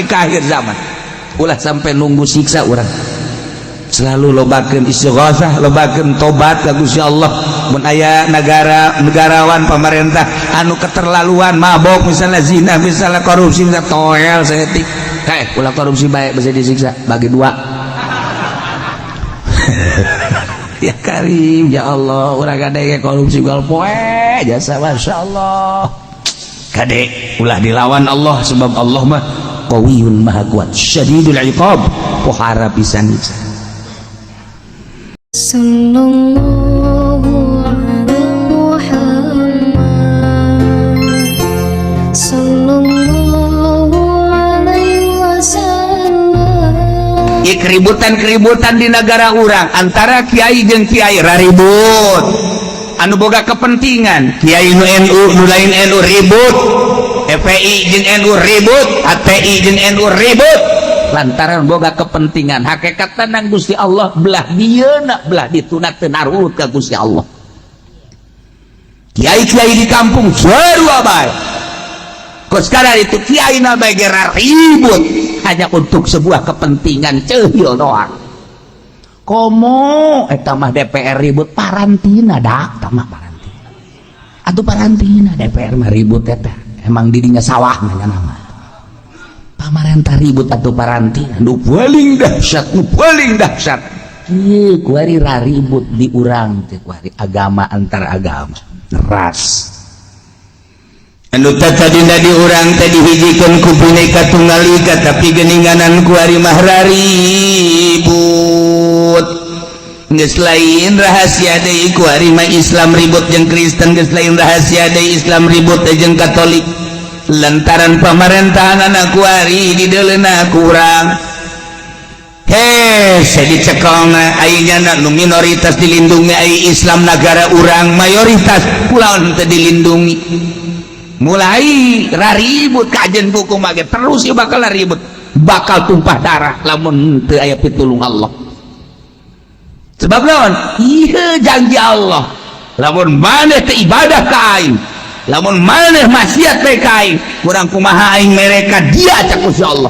ka akhir zaman. Ulah sampai nunggu siksa urang. Selalu lobakeun istighosah, lobakeun tobat ka Gusti Allah. Mun aya negara, negarawan, pemerintah anu keterlaluan, mabok misalnya, zina misalnya, korupsi misalnya, toel saeutik. Heh, ulah korupsi baik, bisa disiksa bagi dua. Ya Karim, ya Allah, urang kade korupsi gal poe jasa, Masya Allah. Kade ulah dilawan Allah, sebab Allah mah qawiyun, maha kuat, syadidul iqab, pohara pisan nyiksa. Sallallahu ala Muhammad, Sallallahu alaihi wasallam. Ieu keributan-keributan di negara urang antara kiai jeung kiai raribut, anu boga kepentingan, kiai nu NU, nu lain NU ribut, FPI jeung NU ribut, HTI jeung NU ribut lantaran boga kepentingan. Hakikat tenang, Gusti Allah belah dieuna belah dituna teu narurut ka Gusti Allah. Kiai-kiai di kampung sarua bae. Kok sekarang itu kiai na bae gera ribut hanya untuk sebuah kepentingan ceuhil doang. Komo eta mah DPR ribut parantina, dak eta mah parantina atuh, parantina DPR mah ribut. Eta emang didinya sawah nanya nama pamarentah ribut atau parantina nu paling dahsyat, nu paling dahsyat. Ieu kuari raribut di urang teh kuari agama antar agama, ras. Anu tadina di urang teh dihijikeun ku Bhinneka Tunggal Ika, tapi geninganan kuari mah raribut. Geus lain rahasia deui kuari mah Islam ribut jeung Kristen, geus lain rahasia deui Islam ribut jeung Katolik lantaran pemerintahan anak kuari di deuleuna kurang. Heh, saya dicekelna ayeuna nu minoritas dilindungi, ai Islam negara urang mayoritas pulang teu dilindungi. Mulai raribut kajen buku mage terus ieu bakal ribut, bakal tumpah darah lamun teu aya pitulung Allah. Sebab naon? Ieu janji Allah, lamun maneh teu ibadah ka aing, lamun maneh maksiat teh ka aing, kurang kumaha aing mereka dia, cak Gusti Allah.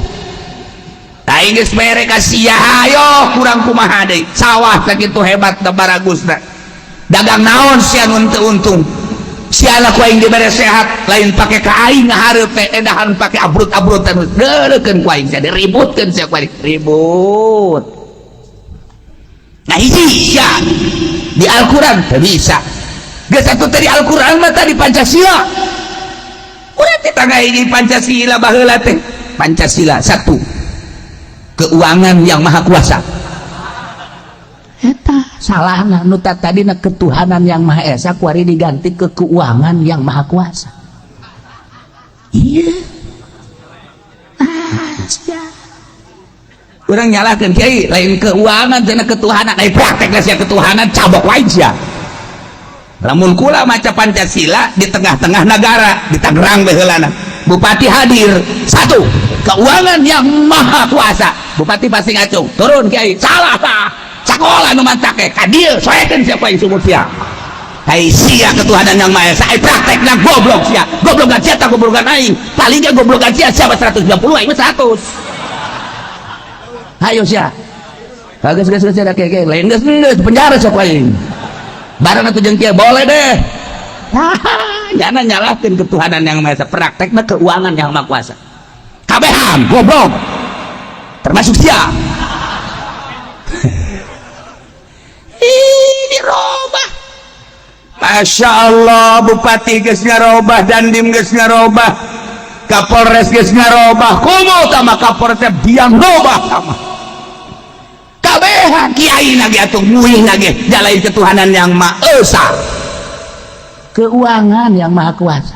Aing geus mereka sia, ayo kurang kumaha deui? Sawah sakitu hebat da baragusna, dagang naon sia nu teu untung? Siala ku aing dibere sehat, lain pake ka aing ngahareup teh, edahan pake abrut-abrutan, deuleukeun ku aing sia, diributkeun sia ku aing ribut. Nah, hiji sia di Al-Qur'an teu bisa. Geus atuh teh di Al-Qur'an mah tadi Pancasila. Urang teh tangga hiji Pancasila baheula teh. Pancasila satu, keuangan yang maha kuasa. Eta salahna, nu tadina ketuhanan yang maha esa kuari diganti ke keuangan yang maha kuasa. Iya. Ah, sia. Urang nyalahkeun kiai, lain keuangan cenah ketuhanan, lain praktek sia ketuhanan, cabok wae sia. Lamun kula maca Pancasila di tengah-tengah negara di Tangerang baheulana, bupati hadir, satu, keuangan yang maha kuasa, bupati pasti ngacung turun, "Kiai salah." Tah sakola nu mantak ka dieu, soekeun siapa yang sumut sia. Hai sia, ketuhanan yang maha esa, ai praktekna goblok sia, goblokan sia tak goblokan aing, paling ge goblokan sia. Siapa 120, aing mah 100. Hayo sia. Geus geus geus, ada kayak lain, geus geus penjara sok aing. Bareng atuh jeung kieu boleh deh. Jangan nyalahkeun ketuhanan yang maha esa, praktekna keuangan yang maha kuasa. Kabehan goblok. Termasuk sia. Ih, dirobah. Masya Allah, Bupati geus ngarobah, Dandim geus ngarobah, Kapolres geus ngarobah, komo tama Kapolres teh biang robah tama. Kabehan kiai lagi atuh nguing lagi jalain ketuhanan yang maha esa. Keuangan yang maha kuasa.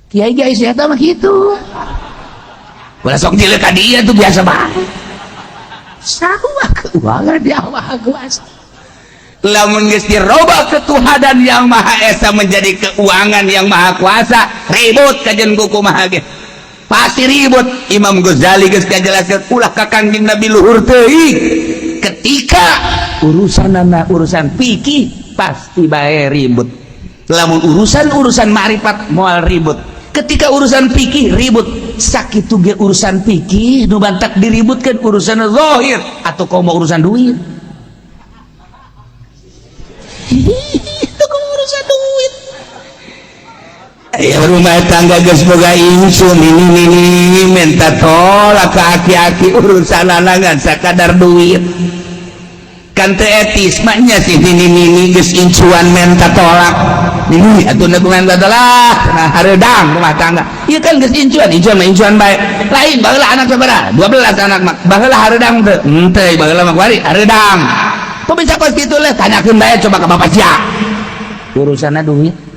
Kiai kiai saya mah gitu. Ulah sok jileuh ka dia tuh, biasa banget. Sama keuangan yang maha kuasa. Lamun geus dirobah ketuhanan yang maha esa menjadi keuangan yang maha kuasa, ribut kajen kuku maha ge. Pasti ribut. Imam Ghazali geus ngajelaskeun, ulah ka Kangjeng Nabi luhur teuing. Ketika urusanana urusan fikih pasti bae ribut. Lamun urusan-urusan ma'rifat moal ribut. Ketika urusan fikih ribut, sakitu ge urusan fikih nu bantak diributkan urusan zahir atau komo urusan duit. Itu komo urusan duit. Ya, rumah tangga geus boga incu, nini nini minta tolak ke aki-aki, urusan ngan sakadar duit. Kan teu etis maknya sih, nini nini geus incuan minta tolak, nini atuh nu minta tolak. Nah, hareudang rumah tangga ieu kan geus incuan. Incuan mah incuan bae. Lain baheula, anak sabaraha? 12 anak mah baheula hareudang teu? Henteu. Baheula mah kuari hareudang. Kok bisa kos kitu leh? Tanyakeun bae coba ke bapak sia. Urusanna duit.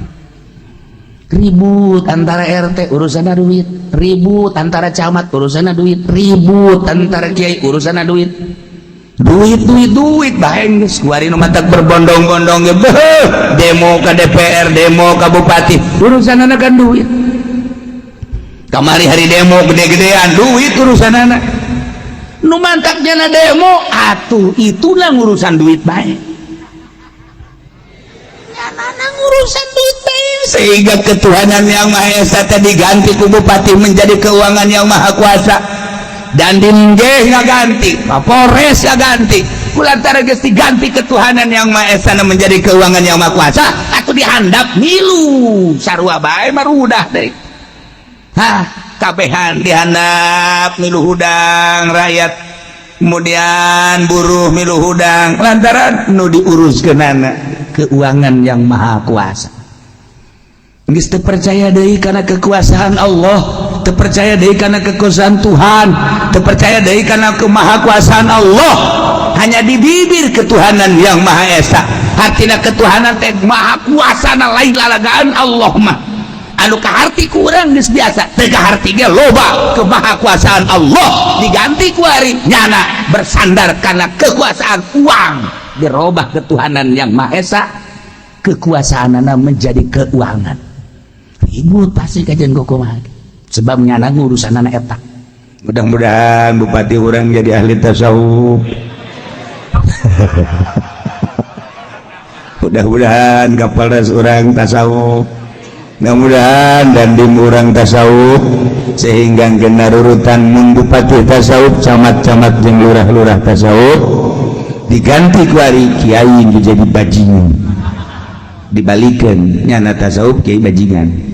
Ribut antara RT urusannya duit, ribut antara camat urusannya duit, ribut antara kiai urusannya duit, duit, duit, duit bae geus. Kuari nu matak berbondong-bondong ge, beuh, demo ke DPR, demo ke bupati, urusanna kan duit. Kamari hari demo gede-gedean, duit urusanna. Nu mantak jana demo atuh itulah urusan duit bae, nyana urusan duit bae, sehingga ketuhanan yang Maha Esa tadi diganti ku bupati menjadi keuangan yang Maha Kuasa. Dan dinggeh ganti, Kapolres ganti, kulantara geus diganti ketuhanan yang Maha Esa menjadi keuangan yang Maha Kuasa atau dihandap milu sarua bae marudah deui. Hah, kabehan dihandap milu hudang rakyat, kemudian buruh milu hudang, lantaran nu diuruskeunana keuangan yang Maha Kuasa. Geus teu percaya deui kana kekuasaan Allah, teu percaya deui kana kekuasaan Tuhan, teu percaya deui kana kemahakuasaan Allah. Hanya di bibir ketuhanan yang Maha Esa. Artinya ketuhanan teh maha kuasana, lain lalagaan Allah mah. Anu kaharti kurang geus biasa, teu kaharti ge loba. Kemahakuasaan Allah diganti kuari nyana bersandar karena kekuasaan uang. Dirobah ketuhanan yang Maha Esa, kekuasaanana menjadi keuangan. Ribut pasti kajian kumaha, sebab nyana urusan anak eta. Mudah-mudahan bupati urang jadi ahli tasawuf. Mudah-mudahan Kapolres urang tasawuf, mudah-mudahan dandim urang tasawuf, sehingga kena urutan mun bupati tasawuf, camat-camat jeung lurah-lurah tasawuf, diganti kuari kiai jadi bajingan. Dibalikan, nyana tasawuf, kiai bajingan.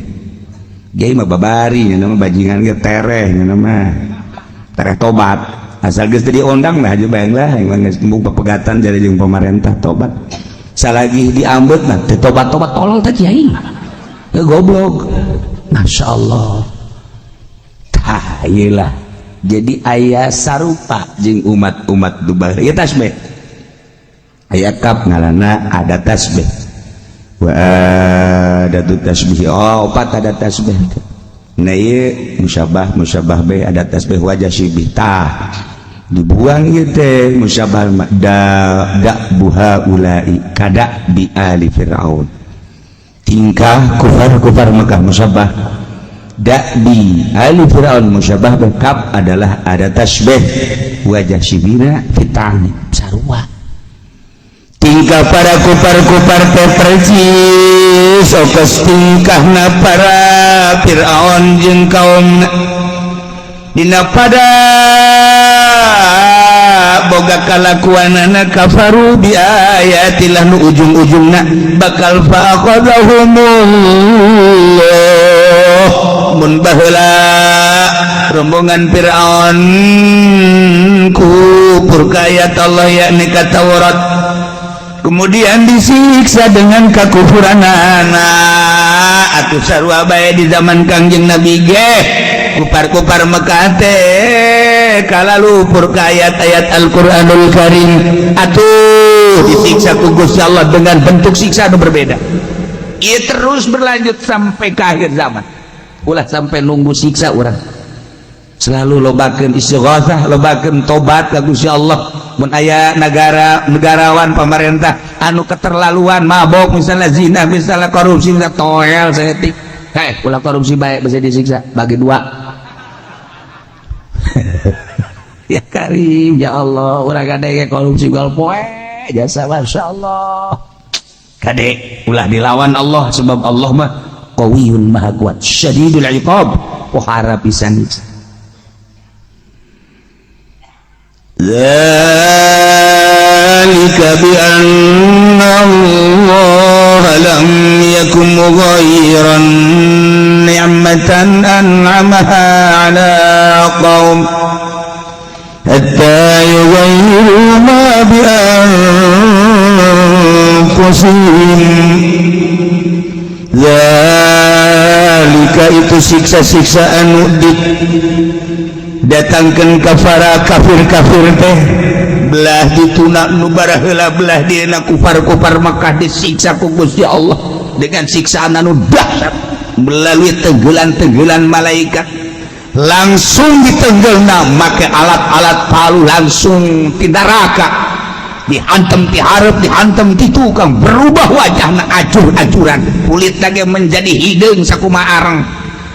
Kiai mah babari, nyana mah bajingan ge tereh, nyana mah tereh tobat. Asal geus teu diundang lah aja bayang lah, emang geus embung pepegatan jadi jeung pemerintah, tobat. Salagi diambut mah teu tobat-tobat, tolol teh kiai. Ya, goblok. Masya Allah. Tah, iyalah. Jadi aya sarupa jeung umat-umat Dubai. Ieu tasbih. Aya kap ngalana ada tasbih. Wa adatu tasbih. Oh, opat ada tasbih. Nah, ieu musyabah, musyabah be ada tasbih wajah syibih. Tah, dibuang ieu teh musyabah da da buha ulai kada bi ali fir'aun. Tingkah kufar-kufar Mekah musyabah, da'bi ali fir'aun musyabah kap adalah ada tasbih wajah syibina fitani. Sarua. Tingkah para kupar-kupar teh percis okos tingkahna para Fir'aun jeung kaumna. Dina pada boga kalakuanana kafaru bi ayatillah, nu ujung-ujungna bakal fa akhadhahumullah. Mun baheula rombongan Fir'aun kufur ka ayat Allah, yakni ka Taurat, kemudian disiksa dengan kekufuranana, atuh sarua bae di zaman Kangjeng Nabi ge kupar-kupar Mekah teh kalalupur ka ayat-ayat Al-Qur'anul Karim, atuh disiksa ku Gusti Allah dengan bentuk siksa anu berbeda. Ia terus berlanjut sampai ke akhir zaman. Ulah sampai nunggu siksa urang, selalu lobakeun istighosah, lobakeun tobat ka Gusti Allah. Mun aya negara, negarawan, pemerintah anu keterlaluan, mabok misalnya, zina misalnya, korupsi misalnya, toel saeutik. Heh, ulah korupsi baik, bisa disiksa bagi dua. Ya Karim, ya Allah, urang kade korupsi gal poe jasa. Masya Allah, kade ulah dilawan Allah, sebab Allah mah Qawiyun maha kuat, syadidul iqab, pohara pisan. Dzalika bi anna Allah lam yakum mughayyiran ni'matan an'amaha 'ala qaum hatta yughayyiru ma bi anfusihim. Dzalika itu siksa-siksa anu datangkan kafara kafir-kafir teh belah dituna nu baraheula belah dieuna kufar-kufar Makkah disiksa ku Gusti Allah dengan siksaan anu dahsyat melalui tenggelan-tenggelan malaikat langsung ditenggelna make alat-alat palu langsung ti neraka dihantem ti hareup dihantem ti tukang berubah wajahna acur-acuran kulit lagi menjadi hideung sakumaha areng.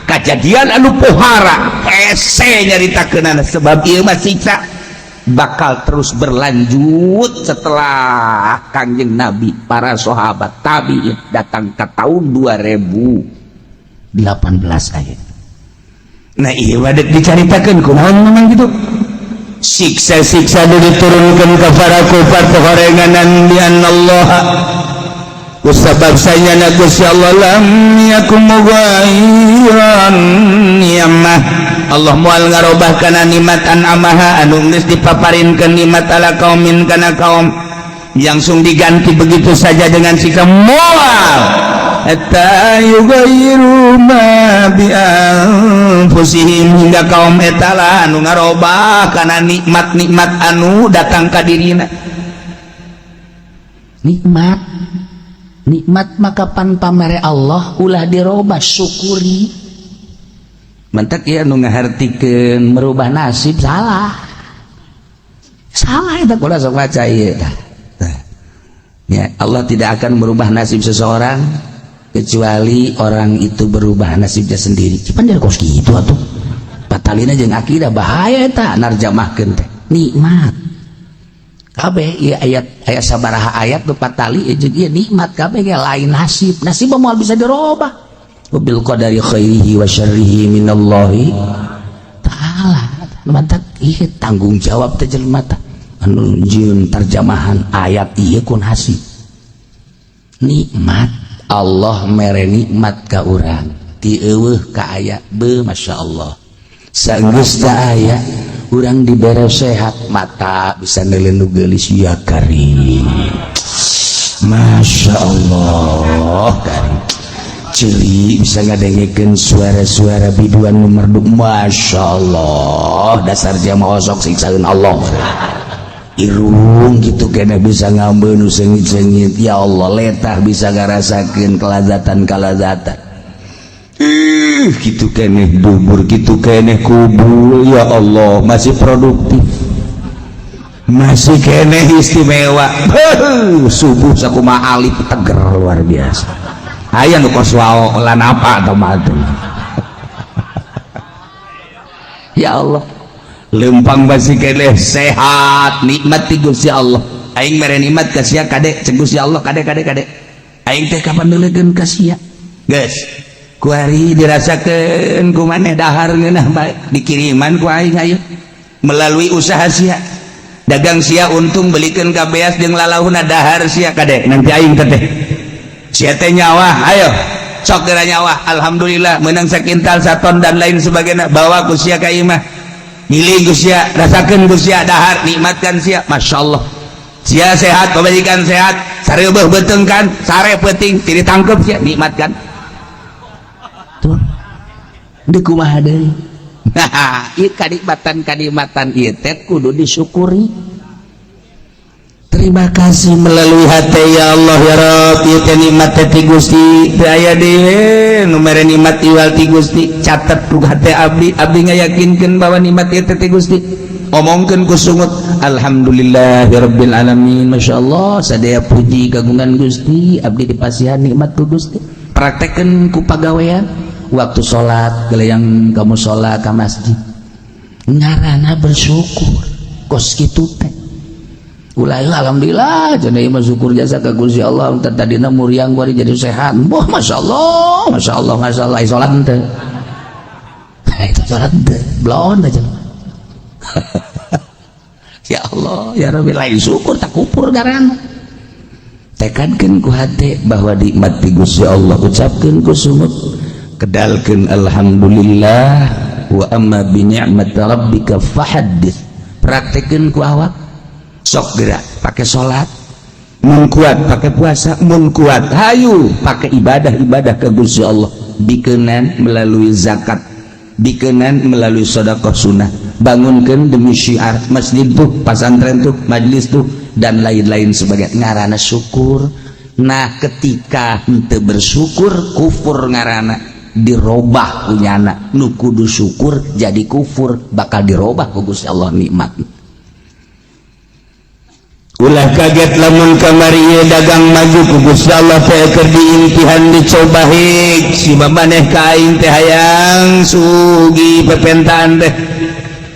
Kejadian anu pohara hese nyaritakeunana sebab ieu mah siksa bakal terus berlanjut setelah Kangjeng Nabi, para sahabat, tabi'in datang ke tahun 2018 ayat. Nah iya mah dek dicaritakeun kunaon memang gitu. Siksa-siksa diturunkan ke para kufar kehorenganan bi Allah kusabab sanyana Gusti Allah lam yakum mughayyiran ni'mah. Allah moal ngarobah kana nikmat an'amaha anu geus dipaparinkeun nikmat ala kaumin kana kaum langsung diganti begitu saja dengan siksa moal hatta yughayyiru ma bi anfusihim hingga kaum eta lah anu ngarobah kana nikmat-nikmat anu datang ka dirina. Nikmat nikmat maka pan pamere Allah ulah dirobah, syukuri. Mantak ieu anu ngahartikeun merubah nasib salah salah eta kula sok maca ieu. Ya, Allah tidak akan merubah nasib seseorang kecuali orang itu berubah nasibnya sendiri. Cipan dari kos kitu atuh batalina jeung akidah bahaya eta narjamahkeun teh nikmat kabeh ieu ayat ayat sabaraha ayat nu patali jeung ieu nikmat kabeh ge lain nasib nasib moal bisa dirobah. Wabil qadari khairihi wa syarrihi minallahi ta'ala. Mantak ieu tanggung jawab teh jelema teh anu jieun terjemahan ayat ieu ku nasib. Nikmat Allah mere nikmat ka urang ti eueuh ka aya be masyaallah sageus teu aya urang dibere sehat mata bisa neuleun nu geulis ya karim Masya Allah karim ceuli bisa ngadengekeun suara-suara biduan nu merdu Masya Allah dasar jama osok siksaeun Allah irung gitu kena bisa ngambil nu seungit-seungit ya Allah letah bisa ngarasakeun kelazatan-kelazatan gitu keneh bubur gitu keneh kubul ya Allah masih produktif masih keneh istimewa subuh sakumaha alif teger luar biasa aya nu kos wao lan apa atau matu ya Allah lempang masih keneh sehat nikmat ti Gusti Allah aing mere nikmat ka sia kade cek Gusti Allah kade kade kade aing teh kapan neulekeun ka sia geus kuari dirasakeun ku maneh dahar ngeunah bae dikiriman ku aing ayo melalui usaha sia dagang sia untung belikeun ka beas jeung lalahuna dahar sia kade nanti aing teh sia teh nyawa ayo sok geura nyawa alhamdulillah menang sakintal saton dan lain sebagainya bawa ku sia ka imah miling ku sia rasakeun ku sia dahar nikmatkan sia masyaallah sia sehat pamajikan sehat sareubeuh beuteung kan sare peuting teu ditangkep sia nikmatkan tuh deui kumaha deui ieu kanikmatan-kanikmatan ieu teh kudu disyukuri. Terima kasih melalui hati ya Allah ya Rabb ieu teh nikmat teh ti Gusti teu aya deui nu mere nikmat iwal ti Gusti catet ku hate abdi abdi ngayakinkeun bahwa nikmat ieu teh ti Gusti omongkeun ku sungut alhamdulillahirabbil alamin masyaallah sadaya puji kagungan Gusti abdi dipasihan nikmat ku Gusti praktekeun ku pagawean waktu salat gelayang kamu salat ka masjid ngarana bersyukur kos kitu teh Ulah, alhamdulillah cenah, ieu mah syukur jasa ka Gusti Allah, tadina muriang kuari jadi sehat. Wah, masyaallah, masyaallah, masyaallah. Salat henteu? Itu salat henteu? Belon aja. Ya Allah, ya Rabbi, lain syukur tak kufur garana. Tekadkeun ku hate bahwa nikmat ti Gusti Allah, ucapkeun ku sungut, kedalkeun alhamdulillah, wa amma bi ni'mat rabbika fahaddits. Praktekeun ku awak, sok gerak pakai salat mun kuat, pakai puasa mun kuat, hayu pakai ibadah-ibadah ke Gusti Allah, dikenan melalui zakat, dikenan melalui sedekah sunnah, bangunkan demi syiar masjid tuh, pasantren tuh, majlis tuh, dan lain-lain sebagai ngarana syukur. Nah, ketika henteu bersyukur, kufur ngarana, dirobah punyana. Nu kudu syukur jadi kufur, bakal dirobah ku Gusti Allah nikmat. Ulah kaget lamun kamari ieu dagang maju ku Gusti Allah teh keur diimtihan, dicoba hik si maneh ka aing teh hayang sugih, pepentaan teh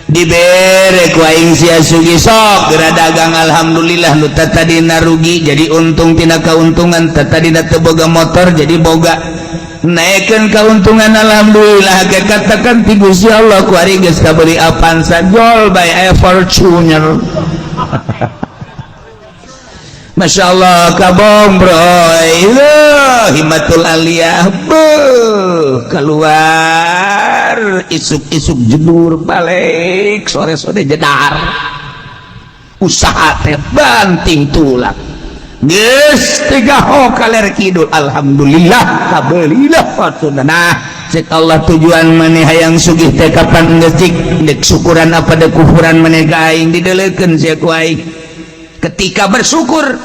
dibere ku aing sia sugih, sok geura dagang. Alhamdulillah, nu tadina rugi jadi untung tina keuntungan, tadina teu boga motor jadi boga, naikkan keuntungan. Alhamdulillah, ke katakan ti Gusti Allah ku ari geus kabeli Avanza, jol bae aya Fortuner. Masya Allah, kabong bro, himmatul aliyah, beuh, keluar isuk-isuk jedur, balik sore-sore jedar, usaha teh banting tulang, geus tiga ho kaler kidul, alhamdulillah kabelilah Fortuner. Nah, cek Allah, tujuan maneh hayang sugih teh kapan geus cik dek syukuran apa dek kufuran maneh ka aing? Dideleukeun sia ku aing ketika bersyukur.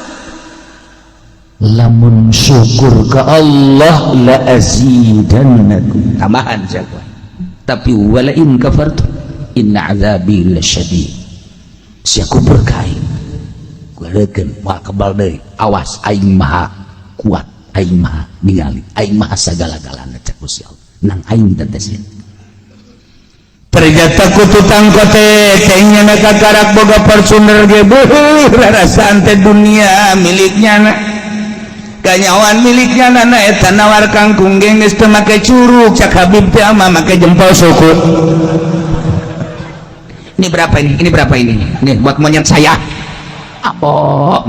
Lamun syukur ke Allah, la azidannakum, tambahan siapa, tapi wala in kafartum inna azabi lasyadid. Sia kufur ka aing, geurekeun moal kebal deui. Awas, aing maha kuat, aing maha ningali, aing maha sagala-galana, cek Gusti Allah nang aing teh sia. Ternyata ku tukang kote teh nya kakarak boga Fortuner ge, beuh, rarasaan teh dunia miliknya na, kanyawan miliknya nana. Eta nawar kangkung ge geus teu make curug, cak Habib teh ama make jempol suku. Ini berapa ini? Ini berapa ini? Nih buat monyet saya apa?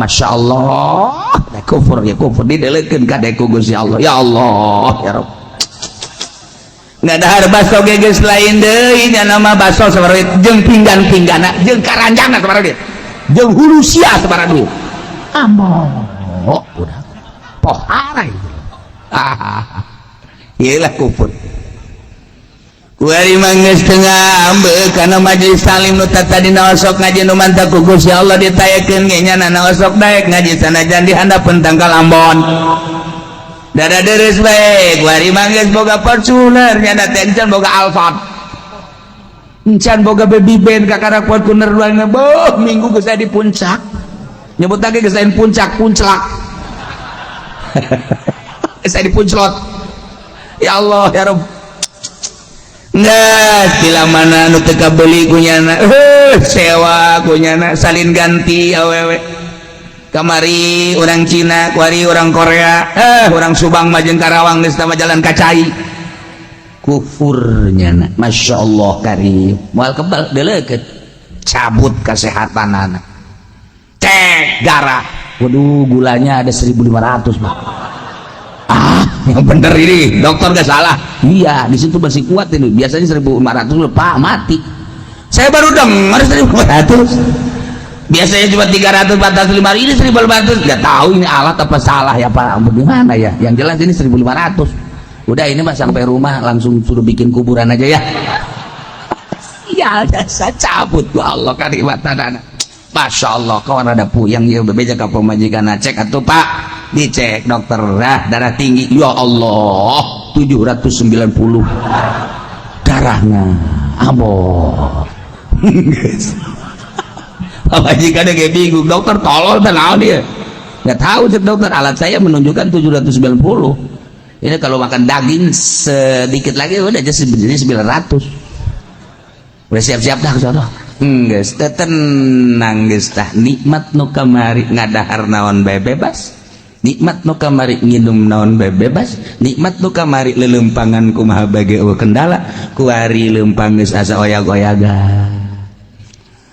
Masya Allah. Nah, kufur ya kufur, didelekeun ka ku Gusti Allah. Ya Allah, ya Rabb. Nggak dahar baso ge geus lain deui nya, nama baso sabaraha duit, jeung pinggan-pinggana jeung karanjangna sabaraha duit, jeung hulu sia sabaraha duit. Ambo udah pohara itu. Ah, iyalah kufur. Kuari mah geus teu ngambek kana majelis taklim nu tadina osok ngaji, nu mantap ku Gusti Allah ditayekeun ge nya na osok daek ngaji sanajan di handapeun tangkal ambon, dada deres bae. Kuari mah geus boga Fortuner nya teh, encan boga Alphard, encan boga Baby Band, kakarak Fortuner dua. Boh, minggu geus di puncak, nyebut lagi geus lain puncak, punclak, geus di punclot. Ya Allah, ya Rabb. Nggak, bila mana nu teu kabeli kunyana, sewa kunyana, salin ganti awewe. Kamari orang Cina, kuari orang Korea, orang Subang mah jeung Karawang geus tama jalan kacai. Kufurnya na, Masya Allah karim, moal kebal, deleukeun, cabut kesehatan anak, cek darah, waduh, gulanya ada 1500, Pak. Ah, yang bener ini dokter gak salah? Iya, di situ masih kuat ini. Biasanya 1500 udah, Pak, mati. Saya baru dengar 1500, biasanya cuma 300, 405, ini 1500. Nggak tahu ini alat apa salah ya, Pak, bagaimana ya. Yang jelas ini 1500. Udah, ini mah sampai rumah langsung suruh bikin kuburan aja ya. Sial, jasa cabut gua. Allah karimatan anak. Masya Allah, kawan ada puyeng ya, bebeja ke pemajikan, cek atau Pak, dicek dokter, dah darah tinggi. Ya Allah, 790 darahnya, ambo. Pamajikan kayak bingung, dokter tolol dan naon dia. Nggak tahu, cek dokter, alat saya menunjukkan 790. Ini kalau makan daging sedikit lagi udah aja jadi 900. Udah siap-siap dah ke sono. Geus teu tenang geus tah. Nikmat nu kamari ngadahar naon bae bebas, nikmat nu kamari nginum naon bae bebas, nikmat nu kamari lelempangan kumaha bae eueuh kendala, kuari lempang geus asa oyag-oyagan.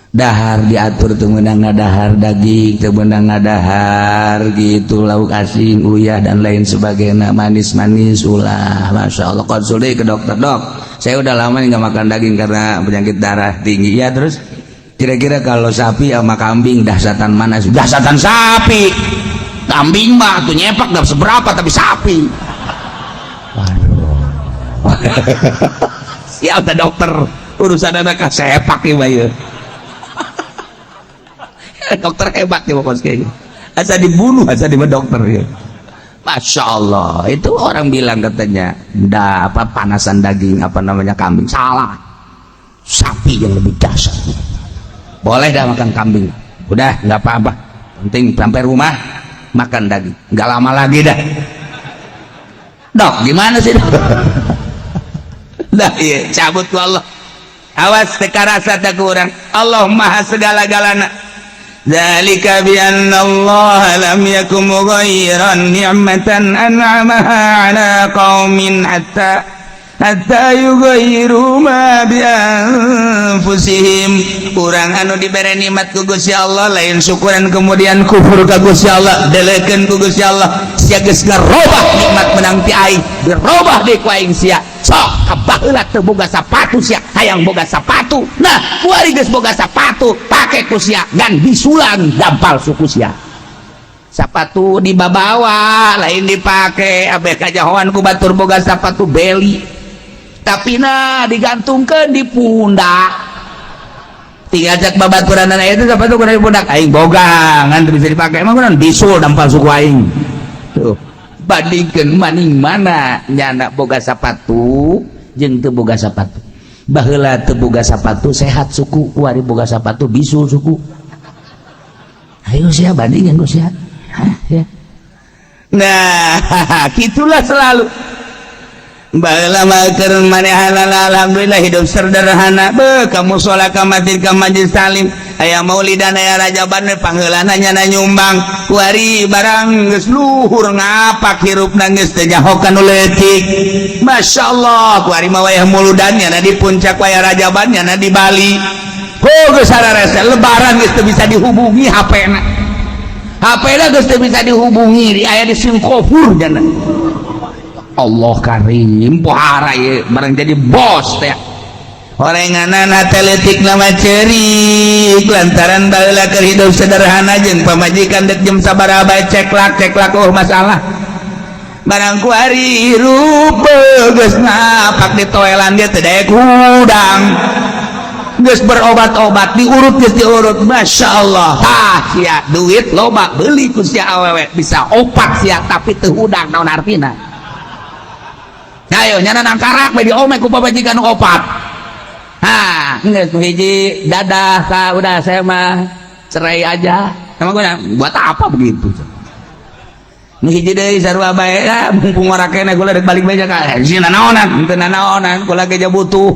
Dahar diatur, teu meunang ngadahar daging, teu meunang ngadahar gitu lauk asin, uyah, dan lain sebagainya, manis-manis ulah. Masya Allah. Konsul deui ke dokter, "Dok, saya udah lama nih nggak makan daging karena penyakit darah tinggi." "Ya, terus kira-kira kalau sapi sama kambing dahsatan mana?" "Dahsatan sapi. Kambing mah tuh nyepak gak seberapa, tapi sapi." Waduh, siap dokter, urusan anak sepak ya, bayu. Dokter hebat ya pokoknya, asa dibunuh, asa di dokter ya. Masya Allah, itu orang bilang katanya dah apa panasan daging, apa namanya, kambing. Salah, sapi yang lebih dahsyat. Boleh dah makan kambing, udah nggak apa-apa, penting sampai rumah makan daging. Nggak lama lagi dah, dok. Gimana sih, dok? Dah iya, cabut ku Allah. Awas teka rasa tak kurang. Allah maha segala-galana. Dzalika bi anna Allah lam yakum mughayyiran ni'matan an'amaha ala qaumin hatta yughayyiru ma bi anfusihim. Urang anu dibere nikmat ku Gusti Allah lain syukuran, kemudian kufur ka Gusti Allah, delekeun ku Gusti Allah. Sia geus ngarobah nikmat menang ti aing, dirobah deui ku aing sia. Sok ka baheula teu boga sapatu, sia hayang boga sapatu. Nah, kuari geus boga sapatu, pake ku sia ngan bisulan dampal suku sia. Sapatu dibabawa, lain dipake. Abeh kajahoan ku batur boga sapatu beli, tapi nah digantungkan di pundak. Tinggal cek babaturan itu, sepatu kudu di pundak aing boga ngan teu bisa dipake. Emang kunaon? Bisul dampal suku aing. Tuh, bandingkeun maning mana nyana boga sapatu jeung teu boga sapatu. Baheula teu boga sapatu sehat suku, kuari boga sapatu bisul suku. Ayo sia bandingkeun ku sia. Hah, ya. Nah, gitulah selalu. Baheula mah keur manehanana alhamdulillah hidup sederhana. Be ka musola, ka masjid, ka majlis talim, aya maulidan, aya rajaban, pangheulana nyana nyumbang. Kuari barang geus luhur ngapak, hirupna geus teu nyaho ka nu leutik. Masyaallah, kuari mah wayah muludan nyana di puncak, wayah rajaban nyana di Bali. Oh, geus sararese lebaran geus teu bisa dihubungi HP-na. HP-na geus teu bisa dihubungi, di aya di Singapura jana. Allah karim, pohara ieu barang jadi bos teh. Orenganan hate leutik nama cerik lantaran baheula keur hidup sederhana jeung pamajikan dek jam sabaraha bae ceklak ceklak, oh masalah. Barang kuari hirup geus ngapak di toelan, dia teu daek hudang, geus berobat-obat, diurut, geus diurut. Masya Allah. Tah sia, duit loba, beli ku sia awewe bisa opat sia, tapi teu hudang, naon artina? Ayo nyana nangkarak bae diomek ku pamajikan opat. Ha, geus hiji dadah ka, udah saya mah cerai aja. Emang gua buat apa begitu? Nu hiji deui sarua bae lah, mumpung ora kene gua rek balik bae ka. Sina naonan, henteu nanaonan, kula ge butuh.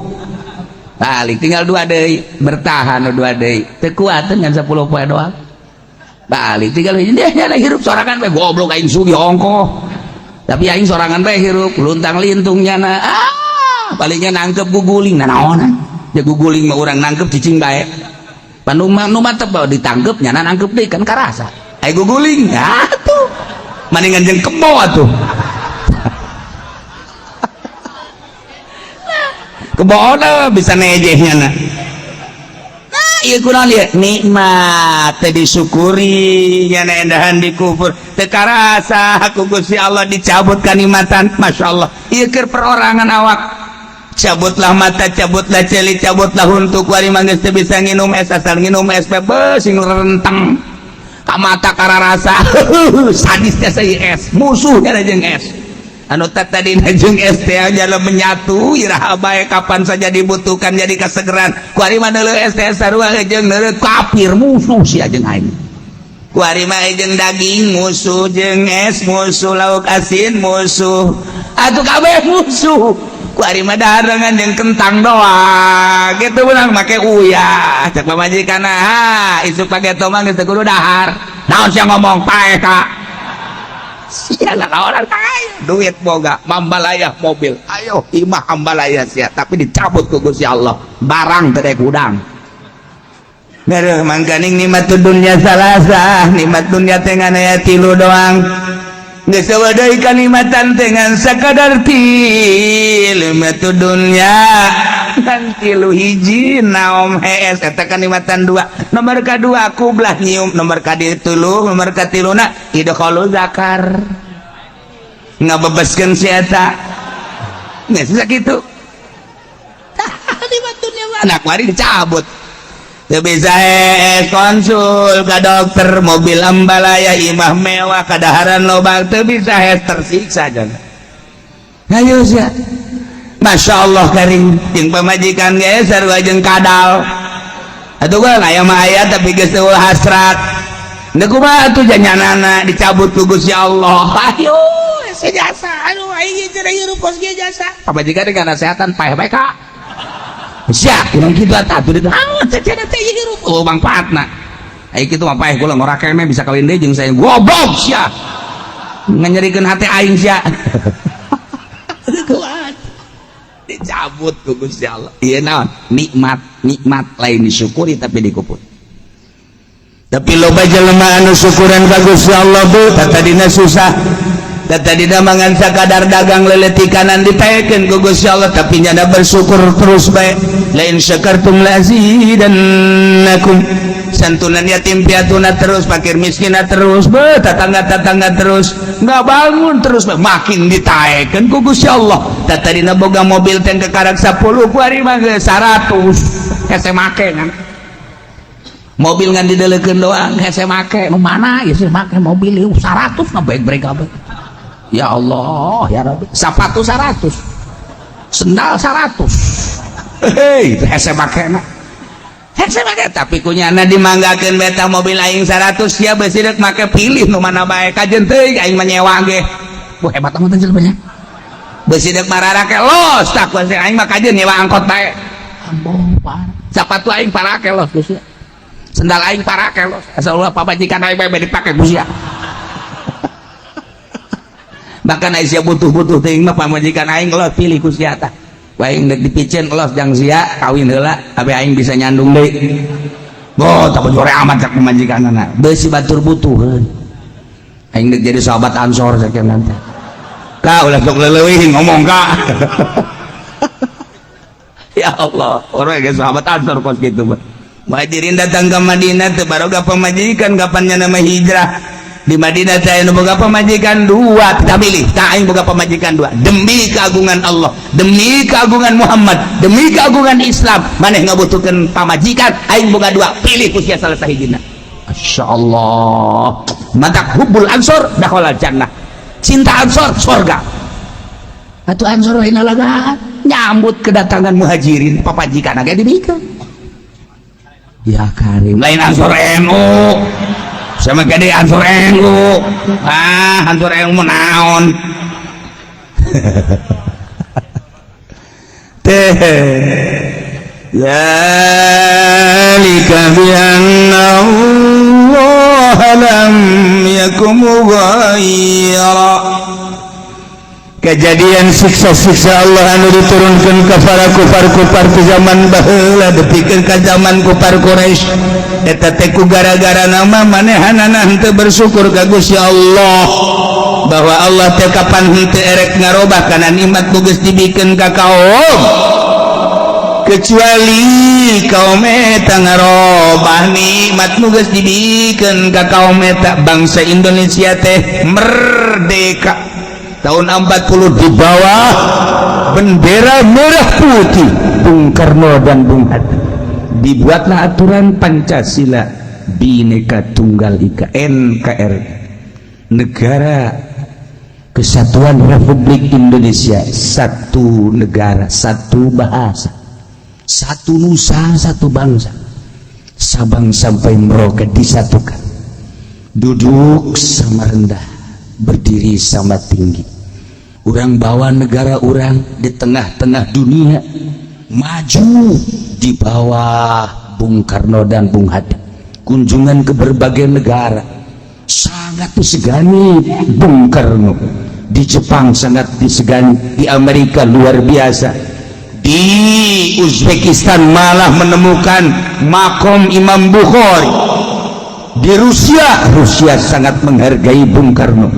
Balik tinggal dua deui, bertahan nu dua deui. Teu kuateun ngan 10 poe doang. Balik tinggal hiji dia nyana hirup sorangan bae, goblok aing sugih ongkoh. Tapi aing sorangan bae hirup luntang lintung nyana. Ah, palingnya nangkep guguling nanaonan. Ya guguling mah urang nangkep cicing bae. Panu nu mantep bae ditangkep, nyana nangkep deui kan karasa. Ai guguling, ah tuh. Mendingan jeung kebo atuh. Kebo bisa nejeh nyana. Nah, ieu kunaon ieu? Nikmat teh disyukuri, nyana endahan dikufur. Teu karasa ku Gusti Allah dicabut kanikmatan. Masya Allah. Ieu keur perorangan awak. Cabutlah mata, cabutlah ceuli, cabutlah huntu, kuari mah geus teu bisa nginum es, asal nginum es beuh sing renteng. Ka mata kararasa. Sadis teh saya es, musuh nya jeung es. Anu tadi jeung es teh jalan menyatu iraha bae, kapan saja dibutuhkan jadi kesegeran. Kuari mah neuleuh es teh sarua jeung neuleuh kafir, musuh sia jeung aing. Kuari mah jeung daging musuh, jeung es musuh, lauk asin musuh, atuh kabeh musuh. Ku ari mah dahareungan jeung kentang doang gitu, menang make uyah. Cek pamajikan, "Ha, isuk pageto mah geus teu kudu dahar." Naon sia ngomong, paeh ka sia lah. Orang kaya, duit boga, mambalaya, mobil ayo, imah ambalaya sia, tapi dicabut ku Gusti Allah, barang teu hudang. Mereh mangkaning nikmat dunia salasa, nikmat dunia teh ngan aya tilu doang. Geus deui kanikmatan dengan sakadar tilu, nikmat dunia kan tilu. Hiji, naom hees, eta kanikmatan. Dua, nomor kadua kublah nyium, nomor katilu, nomor katiluna idkhalu zakar, ngabebaskeun si eta. Geus sakitu nikmat dunia mah. Anak mari dicabut. Teu bisa hees konsul ka dokter, mobil ambalaya, imah mewah, kadaharan loba, teu bisa hees, tersiksa jangan. Ayo sia. Masya Allah, karing jeung pamajikan ge sarua jeung kadal. Atuh gua aya mah aya, tapi geus teu hasrat. Teu kumaha atuh janyanana dicabut ku Gusti Allah. Ayo jasa, aduh, aing cenah hirup kos ge jasa. Pamajikan dengan nasehatan, paeh bae ka. Sia, kurang kitu atuh atuh ah cenah teh hirup. Oh, manfaatna. Aing kitu mah paeh kula ngora keneh bisa kawin deui jeung saya. Goblok sia. Nganyerikeun hate aing sia. Kuat. Dicabut ku Gusti Allah. Ieu naon? Nikmat, nikmat lain disyukuri tapi dikupur. Tapi loba jelema anu syukuran ka Gusti Allah, Bu, tadina susah. Tadina mangan sakadar dagang leletikanan, ditaekeun ku Gusti Allah, tapi nyana bersyukur terus bae. La in syakartum la azidannakum. Santunan yatim piatuna terus, fakir miskina terus, be tetangga-tetangga terus, nggak bangun terus, be. Makin ditaekeun ku Gusti Allah. Tadina boga mobil teh kekarak 10, ku ari mah geus 100. Hese make kan. Mobil ngan didelekeun doang, hese make. Nu mana ya sih make mobil ieu 100 ngebrek-brek kabeh. Ya Allah, ya Rabbi. Sepatu 100. Sendal 100. Hei, itu hese make na. Hese make, tapi kunyana dimanggakeun beta mobil aing 100 sia beusi rek make pilih nu mana bae, kajen teuing aing mah nyewa ge. Wah, hebat amat jelema nya. Beusi deuk mararake los tak ku aing mah kajen nyewa angkot bae. Ambo parah. Sepatu aing parake los geus. Sendal aing parake los. Asal ulah pamajikan aing bae dipake ku sia. Bahkan Aisyah butuh-butuh teuing mah pamajikan aing los pilih ku sia tah. Aing dek dipiceun los jang sia kawin heula tapi aing bisa nyandung deui. Boh, tak jore amat cak pamajikanana. Beusi batur butuh. Aing dek jadi sahabat Ansor sakieu nanti. Ka ulah sok leuwih ngomong ka. Ya Allah, orang ge sahabat Ansor kos kitu mah. Muhajirin datang ke Madinah teu baroga pamajikan, kapannya nama hijrah di Madinah saya nu boga pamajikan dua, kita pilih tak aing boga pamajikan dua demi keagungan Allah, demi keagungan Muhammad, demi keagungan Islam. Maneh ngabutuhkeun pamajikan, aing boga dua, pilih ku sia salah sahijina. Masya Allah, matak hubbul ansor dakhalal jannah, cinta ansor sorga. Atuh ansor lain lalagaan nyambut kedatangan muhajirin, papajikan agak dibikeun. Ya Karim, lain ansor NU sama gede ansor NU. Ah, ansor NU naon teh. Zalika bi anna Allah lam yakum mughayyira. Kejadian siksa-siksa Allah anu diturunkan ke para kufar-kufar ke zaman baheula depikeun ka zaman kufar Quraisy eta teh ku gara-gara nama manehanana henteu bersyukur ka Gusti Allah, bahwa Allah teh kapan henteu erek ngarobah kana nikmat nu geus dibikeun ka kaum, kecuali kaum eta ngarobah nikmat nu geus dibikeun ka kaum eta. Bangsa Indonesia teh merdeka tahun 40 di bawah bendera merah putih Bung Karno dan Bung Hatta. Dibuatlah aturan Pancasila, Bhinneka Tunggal Ika, NKRI, Negara Kesatuan Republik Indonesia, satu negara, satu bahasa, satu nusa, satu bangsa. Sabang sampai Merauke disatukan, duduk sama rendah, berdiri sama tinggi. Urang bawa negara urang di tengah-tengah dunia maju di bawah Bung Karno dan Bung Hatta. Kunjungan ke berbagai negara sangat disegani Bung Karno. Di Jepang sangat disegani, di Amerika luar biasa, di Uzbekistan malah menemukan makom Imam Bukhari. Di Rusia, Rusia sangat menghargai Bung Karno.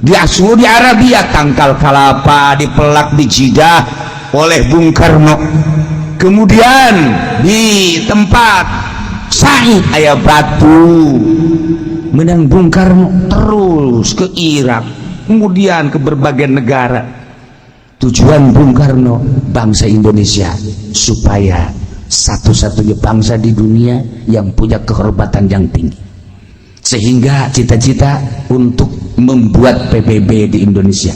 Di Saudi Arabia, tangkal kalapa dipelak di Jidah oleh Bung Karno. Kemudian di tempat Sa'i aya batu menang Bung Karno. Terus ke Irak, kemudian ke berbagai negara. Tujuan Bung Karno, bangsa Indonesia supaya satu-satunya bangsa di dunia yang punya kehormatan yang tinggi, sehingga cita-cita untuk membuat PBB di Indonesia.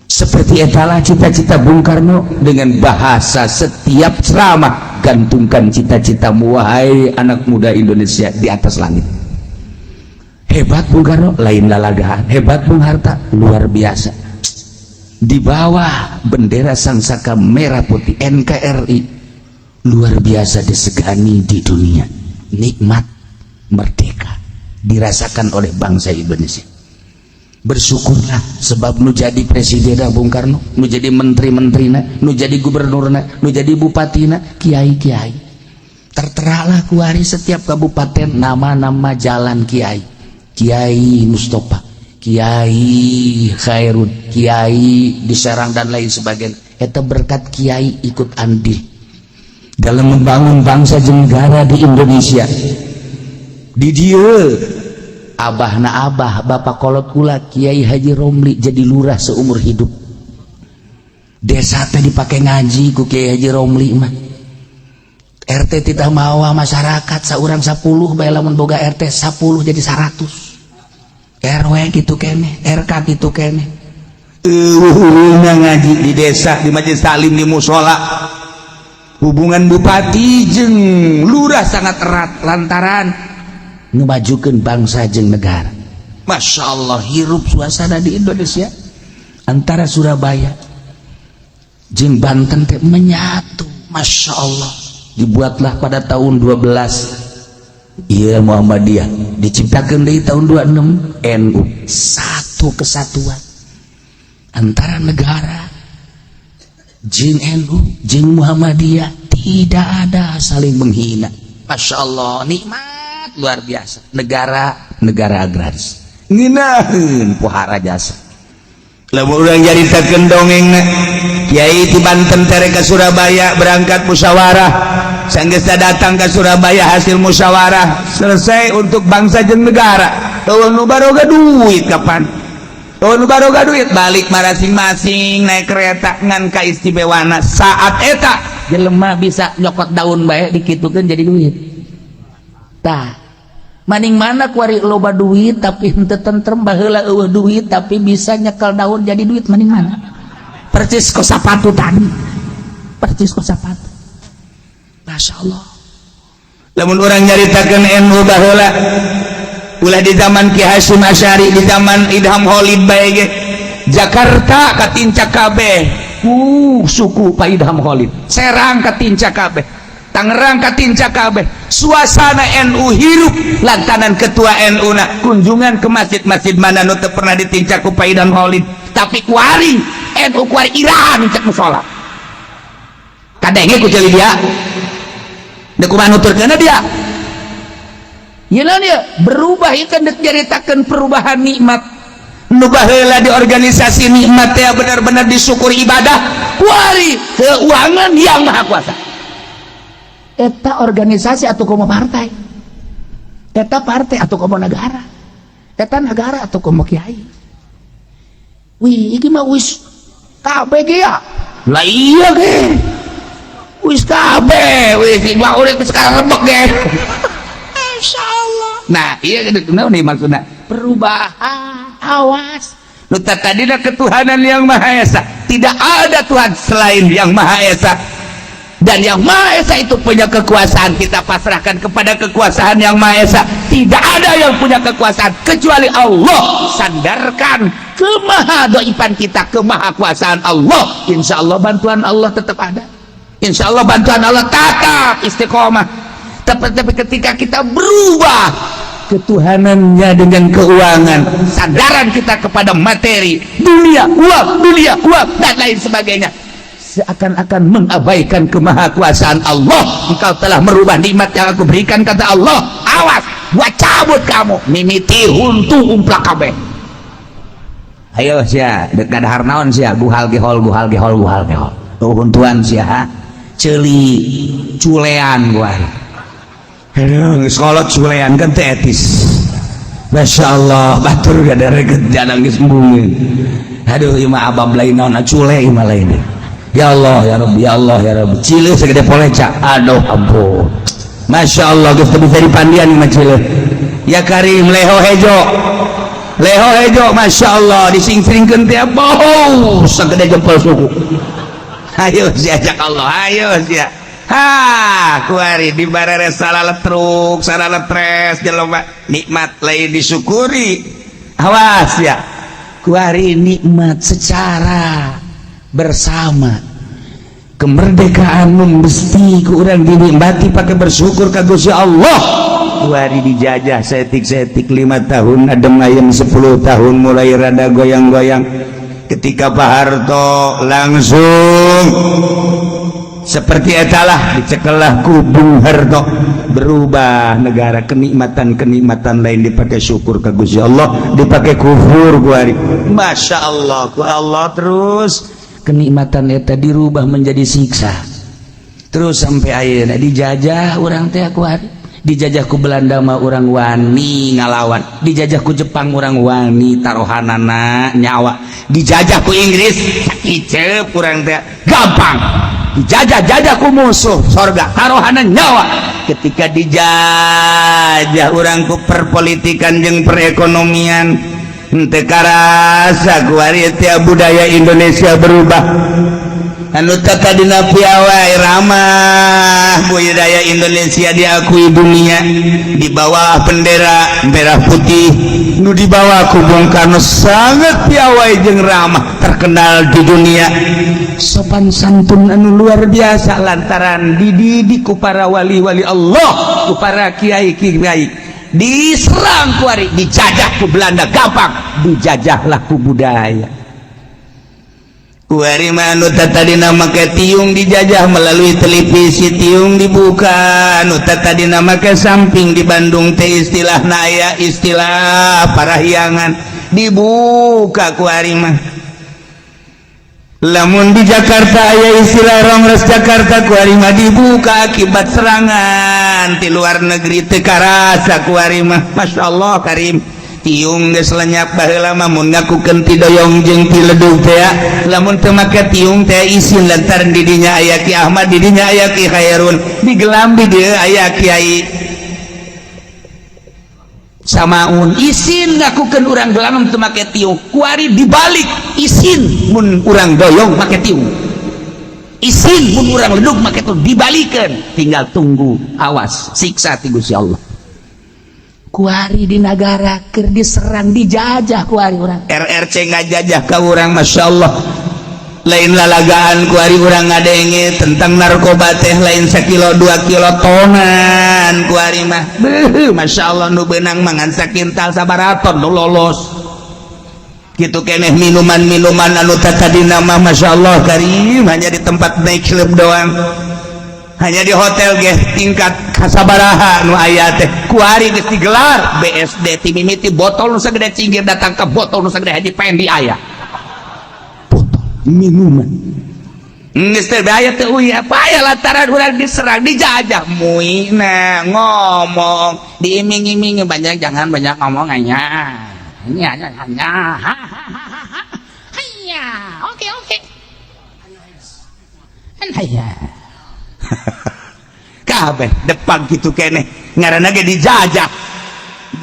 Seperti etalah cita-cita Bung Karno. Dengan bahasa setiap ceramah, "Gantungkan cita-citamu, wahai anak muda Indonesia, di atas langit." Hebat Bung Karno, lain lalagaan. Hebat Bung Hatta, luar biasa. Di bawah bendera Sang Saka Merah Putih, NKRI luar biasa disegani di dunia. Nikmat merdeka dirasakan oleh bangsa Indonesia. Bersyukurlah, sebab nu jadi presiden Bung Karno, nu jadi menteri-menterina, nu jadi gubernurna, nu jadi bupatina kiai-kiai. Terteralah kuari setiap kabupaten nama-nama jalan kiai, Kiai Mustafa, Kiai Khairun, Kiai di Serang, dan lain sebagainya. Eta berkat kiai ikut andil dalam membangun bangsa jeung negara di Indonesia. Di dieu abah na abah, bapak kolot kula, Kiai Haji Romli, jadi lurah seumur hidup. Desa teh dipakai ngaji ku Kiai Haji Romli mah. RT tidak mawa masyarakat seorang 10 bae, lamun boga RT 10 jadi 100. RW gitu kene, RK gitu kene. Ngaji di desa, di majelis taklim, di musola. Hubungan bupati jeung lurah sangat erat lantaran ngemajukan bangsa jeung negara. Masya Allah, hirup suasana di Indonesia antara Surabaya jeung Banten teh menyatu. Masya Allah, dibuatlah pada tahun 12 iya Muhammadiyah, diciptakan dari tahun 26 NU, satu kesatuan antara negara jeung NU jeung Muhammadiyah, tidak ada saling menghina. Masya Allah, nikmat luar biasa. Negara negara agraris ngeunaheun pohara jasa. Lamun urang nyaritakeun dongeng, Kiai di Banten tere ke Surabaya berangkat musyawarah. Sanggeus datang ke Surabaya, hasil musyawarah selesai untuk bangsa jeung negara. Euweuh nu baroga duit. Kapan euweuh nu baroga duit, balik masing-masing naik kereta. Ngan kaistimewana saat eta jelema bisa nyokot daun bae, dikitukeun jadi duit. Tah, maning mana kuari loba duit tapi henteu tentrem, baheula euweuh duit tapi bisa nyekel daun jadi duit, maning mana? Percis kos sapatu tadi, percis kos sapatu. Masya Allah. Lamun urang nyaritakeun NU baheula, ulah di zaman Ki Hasyim Asy'ari, di zaman Idham Holid bae ge, Jakarta katincak kabeh suku Pak Idham Holid, Serang katincak kabeh, Tangerang katincak kabeh. Suasana NU hirup lantaran ketua NU na kunjungan ke masjid-masjid mana nu teu pernah ditincak ku Pak Idham Holid. Tapi kuari NU kuari iraha nincak musola, kadenge ku ceuli dia. Dek kumaha nuturkeunna dia? Yelah, dia berubah. Ieu kan dek nyaritakeun perubahan nikmat. Nu baheula di organisasi nikmat teh benar-benar disyukuri ibadah, kuari keuangan Yang Maha Kuasa. Eta organisasi atau komo partai, eta partai atau komo negara, eta negara atau komo kiai. Wih, iki mah wis kabeh ge ya. Lah iya ge, wis kabeh, wis mah urip sekarang rebek ge. Insyaallah. Nah iya gitu nih maksudnya. Perubahan, awas. Nu tadina ketuhanan Yang Maha Esa, tidak ada Tuhan selain Yang Maha Esa. Dan Yang Maha Esa itu punya kekuasaan. Kita pasrahkan kepada kekuasaan Yang Maha Esa. Tidak ada yang punya kekuasaan kecuali Allah. Sandarkan kemahadoipan kita kemahakuasaan Allah. Insya Allah bantuan Allah tetap ada. Insya Allah bantuan Allah tetap istiqomah. Tapi ketika kita berubah ketuhanannya dengan keuangan, sandaran kita kepada materi dunia, uang dunia, uang, dan lain sebagainya, seakan-akan mengabaikan kemahakuasaan Allah. "Engkau telah merubah nikmat yang Aku berikan," kata Allah. "Awas, gua cabut kamu." Mimiti huntu umplak kabeh. Ayo sia, dek dahar naon sia? Guhal gehol, guhal gehol, guhal gehol. Tuh, huntuan sia, ha? Ceuli culean gua. Aduh, geus kolot culean kan teu etis. Masya Allah, batur gak ada reget jangan geus embungeun. Aduh, ieu mah abab lain naon, cule ieu mah lain. Ya Allah, ya Rabbi, ya Allah, ya Rabbi. Cile segede poleca. Aduh, ampun. Masya Allah, geus teu bisa dipandian mah cile. Ya Karim, leho hejo. Leho hejo, Masya Allah, disingsiringkeun teh bau segede jempol suku. Ayo sia, cak Allah, ayo sia. Ha, kuari di bareres salah letruk, salah letres jelema nikmat lain disyukuri. Awas ya. Kuari nikmat secara bersama kemerdekaan mesti ku urang dinikmati pakai bersyukur ka Gusti Allah. Kuari dijajah saeutik-saeutik 5 tahun adem ayem, 10 tahun mulai rada goyang-goyang. Ketika Pak Harto langsung seperti etalah, dicekelah ku Bung Harto, berubah negara. Kenikmatan-kenikmatan lain dipakai syukur ke Gusti Allah, dipakai kufur kuari. Masya Allah, ku Allah terus kenikmatan eta dirubah menjadi siksa terus sampai ayeuna dijajah urang teh kuari. Dijajah ku Belanda mah urang wani ngalawan, dijajah ku Jepang urang wani taruhanana nyawa, dijajah ku Inggris sakiceup urang teh gampang, dijajah-jajah ku musuh sorga taruhana nyawa. Ketika dijajah urang ku perpolitikan jeung perekonomian, henteu karasa kuari tiap budaya Indonesia berubah. Anu tadina piawai ramah, budaya Indonesia diakui dunia di bawah bendera merah putih nu dibawa ku Bung Karno, sangat piawai jeung ramah, terkenal di dunia, sopan santun anu luar biasa lantaran dididik ku para wali-wali Allah, ku para kiai-kiai. Diserang kuari, dijajah ku Belanda gampang, dijajahlah ku budaya. Kuari mah anu tadina make tiung dijajah melalui televisi, tiung dibuka. Anu tadina make samping, di Bandung teh istilah naya istilah parahyangan, dibuka kuari mah. Lamun di Jakarta aya istilah Rongres Jakarta, kuari mah dibuka akibat serangan di luar negeri. Teu karasa kuari mah, Masya Allah Karim, tiung geus lenyap. Baheula mah mun ngakukeun ti doyong jeung ti ledug teh, lamun teu make tiung teh isin, lantaran di dinya aya Ki Ahmad, di dinya aya Ki Khairun, di Gelam di dieu aya Kiai Samaun, isin ngakukeun urang Gelam teu make tiung. Kuari dibalik, isin mun urang doyong make tiung, isin mun urang ledug make tiung. Dibalikeun, tinggal tunggu, awas siksa ti Gusti Allah. Kuari di negara keur diserang, dijajah kuari urang. RRC ngajajah ka urang, Masya Allah, lain lalagaan. Kuari urang ngadenge tentang narkoba teh lain sakilo 2 kilo, tonan kuari mah. Beuh, Masya Allah, nu beunang mangan sakintal sabaraton nu lolos gitu keneh. Minuman-minuman anu tadina mah, Masya Allah Karim, hanya di tempat night club doang, hanya di hotel ge tingkat kasabaraha nu aya teh, kuari geus digelar BSD. Ti mimiti botol nu sagede cinggir datang ke botol nu sagede haji pendi, aya botol minuman geus teh aya teh uy apa aya, lantaran urang diserang, dijajah. Muina ngomong diiming-iming, banyak, jangan banyak ngomong, hanya hanya hanya hanya oke. Hanya kabeh depan gitu keneh, ngaranna ge dijajah.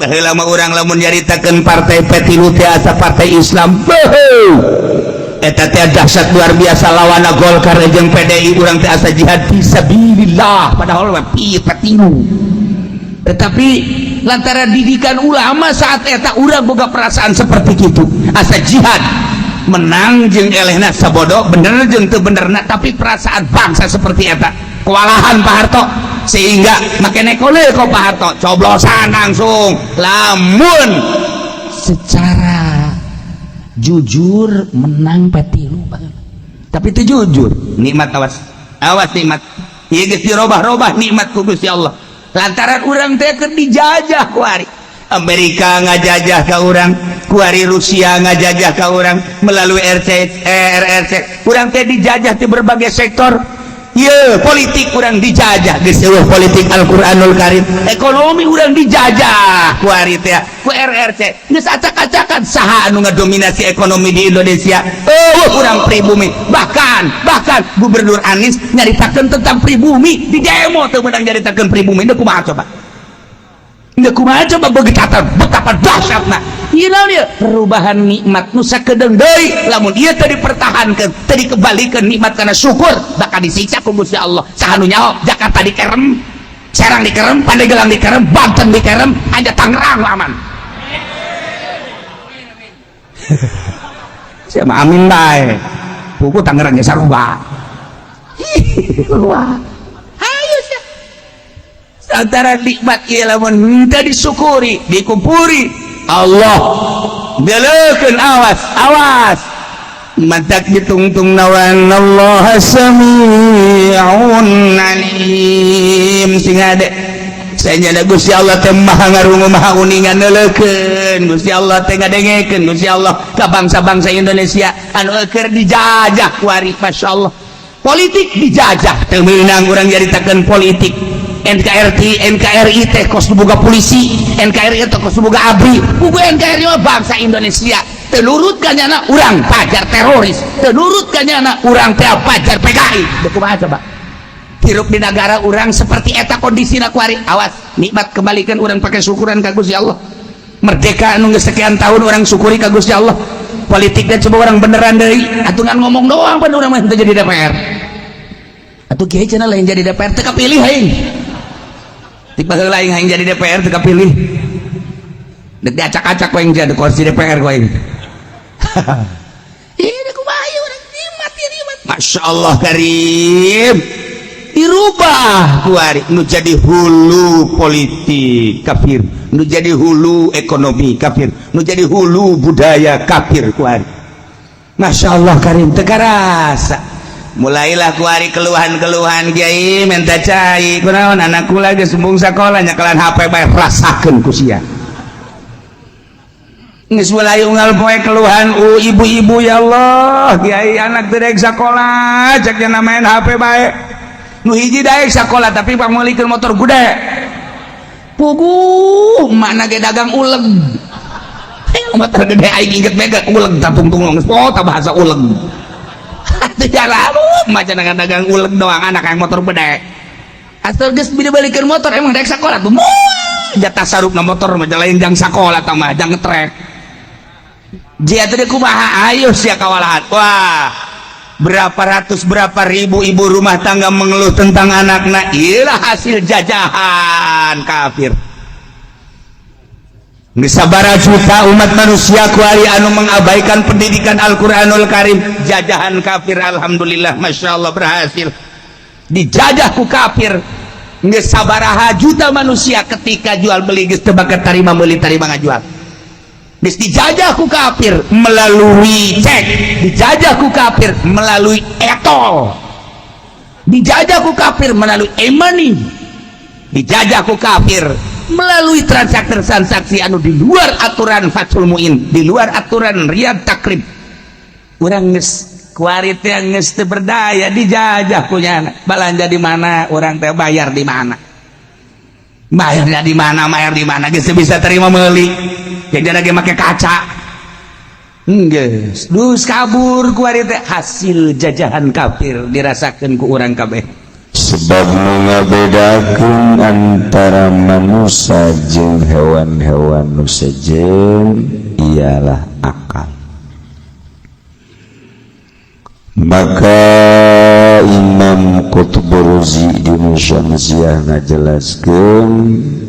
Baheula mah urang lamun nyaritakeun partai P3 teh asa partai Islam. Beuh, Eta teh dahsyat luar biasa lawana Golkar jeung PDI. Urang teh asa jihad fisabilillah, padahal mah pieu patilu. Tetapi lantaran didikan ulama saat eta, urang boga perasaan seperti itu, asa jihad menang jeung elehna sabodo, bener jeung teu benerna, tapi perasaan bangsa seperti eta. Kewalahan Pak Harto, sehingga make nekole kok Pak Harto coblosan langsung. Lamun secara jujur menang P3, tapi itu jujur nikmat. Awas, awas nikmat. Ieu geus dirobah-robah nikmat ku Gusti Allah lantaran urang teh keur dijajah kuari. Amerika ngajajah ka urang kuari, Rusia ngajajah ka urang melalui RC, RRC. Urang teh dijajah di berbagai sektor. Ye, politik urang dijajah, geus euweuh politik Al-Qur'anul Karim. Ekonomi urang dijajah kuari teh ku RRC. Geus acak-acakan, saha anu ngadominasi ekonomi di Indonesia? Oh, urang pribumi. Bahkan bahkan Gubernur Anies nyaritakeun tentang pribumi di demo, teu meunang nyaritakeun pribumi. Ini kumaha coba? Ini kumaha coba? Betapa betapa dahsyatna. Ieu naon ieu? Perubahan nikmat nu sakedeung deui. Lamun ieu teu dipertahankeun, teu dikembalikan nikmat karena syukur, bakal disiksa ku Gusti Allah. Saha nu nyaho? Jakarta dikerem, Serang dikerem, Pandeglang dikerem, Banten dikerem, aja Tangerang aman. Siapa amin bae. Buku Tangerang ge sarua. Wah. Ayo sia. Antara nikmat ieu lamun henteu disyukuri, dikumpuri, Allah beleukeun. Awas, awas, mantak ditungtung nawan Allah sami'un alim. Sing ade saya nyana Gusti Allah teh maha ngarungu, maha uningan. Neuleukeun Gusti Allah teh, ngadengekeun Gusti Allah ka bangsa-bangsa Indonesia anu keur dijajah kuari. Masya Allah, politik dijajah, teu meunang urang nyaritakeun politik NKRI. NKRI teh kos boga polisi, NKRI teh kos boga ABRI. Buku NKRI mah bangsa Indonesia. Teu nurut ka nyana, urang pajar teroris. Teu nurut ka nyana, urang teh pajar PKI. Deu kumaha coba hirup di negara urang seperti eta kondisina kuari? Awas, nikmat kembalikan, urang pakai syukuran ka Gusti Allah. Merdeka anu geus sekian tahun, urang syukuri ka Gusti Allah. Politiknya coba urang beneran deui atuh, ngomong doang pan urang mah henteu jadi DPR atuh. Kiai cenah lain jadi DPR, teu kapilih aing. Ti baheula aing hayang jadi DPR, teu kapilih. Dek diacak-acak ku aing jadi kursi DPR ku aing. Ini kumaha urang nikmat ya, nikmat. Masya Allah Karim, dirubah kuari. Nu jadi hulu politik kafir, nu jadi hulu ekonomi kafir, nu jadi hulu budaya kafir kuari. Masya Allah Karim, teu karasa mulailah kuari keluhan-keluhan. Kiai, minta cai. Kunaon? Anakku lagi sembung sekolah, nyekelan HP bae. Rasakeun ku sia. Geus mulai unggal poe keluhan ibu-ibu. Ya Allah Kiai, anak teu daek sakola, cek nya main HP bae. Nu hiji daek sakola, tapi pangmeulikeun motor gede. Puguh mana ge dagang uleg motor gede. Aing inget mega uleg tatungtung geus oh bahasa uleg. Atuh jalan maca dagang uleg doang, anak yang motor gede. Asal geus dibalikeun motor, emang daek sakola tuh? Moal jatah sarupna motor mah lain jang sakola tah mah, jang ngetrek. Jia teh kumaha? Ayo sia kawalahan. Wah, berapa ratus, berapa ribu ibu rumah tangga mengeluh tentang anakna. Iyalah hasil jajahan kafir. Geus sabaraha juta umat manusia kuari anu mengabaikan pendidikan Al-Qur'anul Karim. Jajahan kafir, alhamdulillah, masya Allah, berhasil dijajah ku kafir. Geus sabaraha juta manusia ketika jual beli geus teu bakat tarima meuli, tarima ngajual. Geus dijajah ku kafir melalui cek, dijajah ku kafir melalui e-tol, dijajah ku kafir melalui e-money, dijajah ku kafir melalui transaksi-transaksi anu di luar aturan Fathul Muin, di luar aturan Riyad Takrib. Urang geus kuari teh geus teu berdaya, dijajah ku nyana. Balanja di mana urang teh, bayar di mana, bayarnya di mana, bayar di mana, geus bisa terima meuli, jadi lagi make kaca. Geus dus kabur kuari teh. Hasil jajahan kafir dirasakeun ku urang kabeh. Sebab nu ngabedakeun antara manusia jeung hewan-hewan nu sejen ialah akal. Maka Imam Qutb Ruzi di Syamsiah ngajelaskeun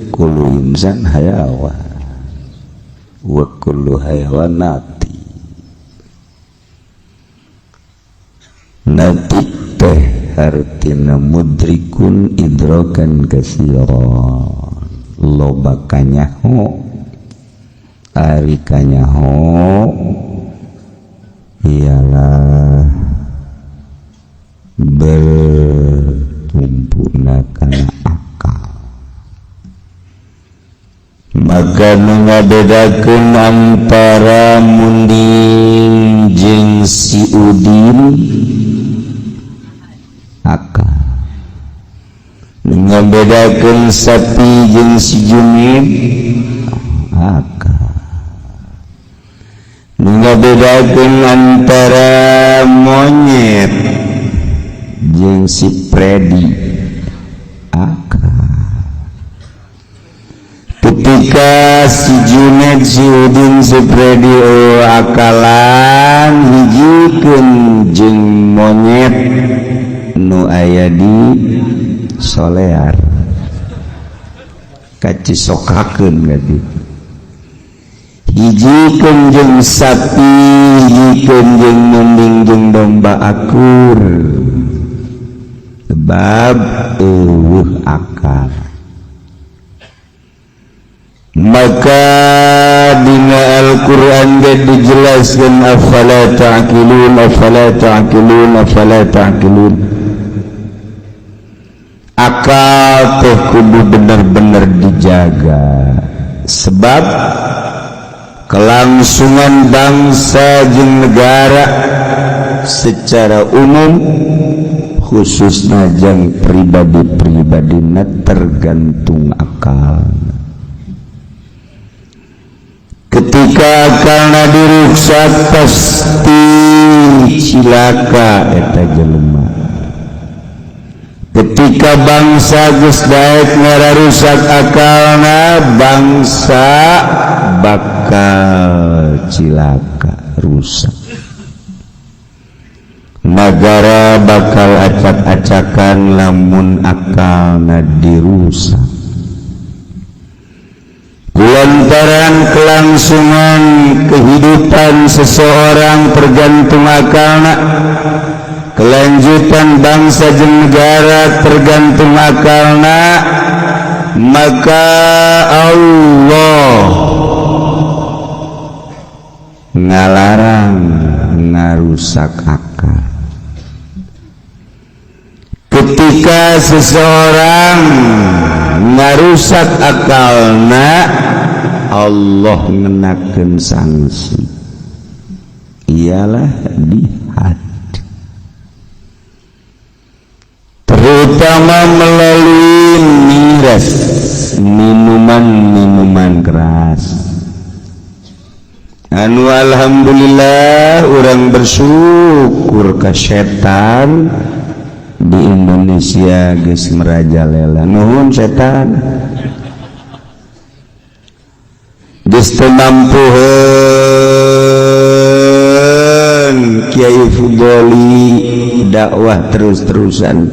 kullu insan hayawan wa kullu hayawan nati. Nati teh hartina mudrikun idrokan kasiran, loba kanyaho, ari kanyaho ialah bertumpukna kana akal. Maka nu ngabedakeun antara munding jeung si Udin akal, nu ngabedakeun sapi jeung si Junid akal, nu ngabedakeun antara monyet jeung si Freddy akal. Ketika si Junet, si Udin, si Freddy akalan, hijikeun jeung monyet nu aya di Solear, kacisokakeun gadi. Hijikeun jeung sapi, hijikeun jeung munding jeung domba akur, sebab eueuh akal. Maka dina Al-Qur'an ge dijelaskeun afala ta'qilun, afala ta'qilun, afala ta'qilun. Akal teh kudu bener-bener dijaga, sebab kelangsungan bangsa jeung negara secara umum khususnya jeung pribadi-pribadina tergantung akal. Ketika akalna diruksak pasti cilaka eta jelema. Ketika bangsa geus daek ngararusak akalna, bangsa bakal cilaka, rusak. Negara bakal acak-acakan lamun akalna dirusak. Lantaran kelangsungan kehidupan seseorang tergantung akalna, kelanjutan bangsa jeung negara tergantung akalna, maka Allah ngalarang ngarusak akal. Ketika seseorang ngarusak akalna, Allah ngenakeun sanksi, ialah dihad, terutama melalui miras, minuman-minuman keras. Anu alhamdulillah urang bersyukur ka setan di Indonesia geus merajalela. Nuhun setan, geus teu mampuheun Kiai Fudoli dakwah terus-terusan,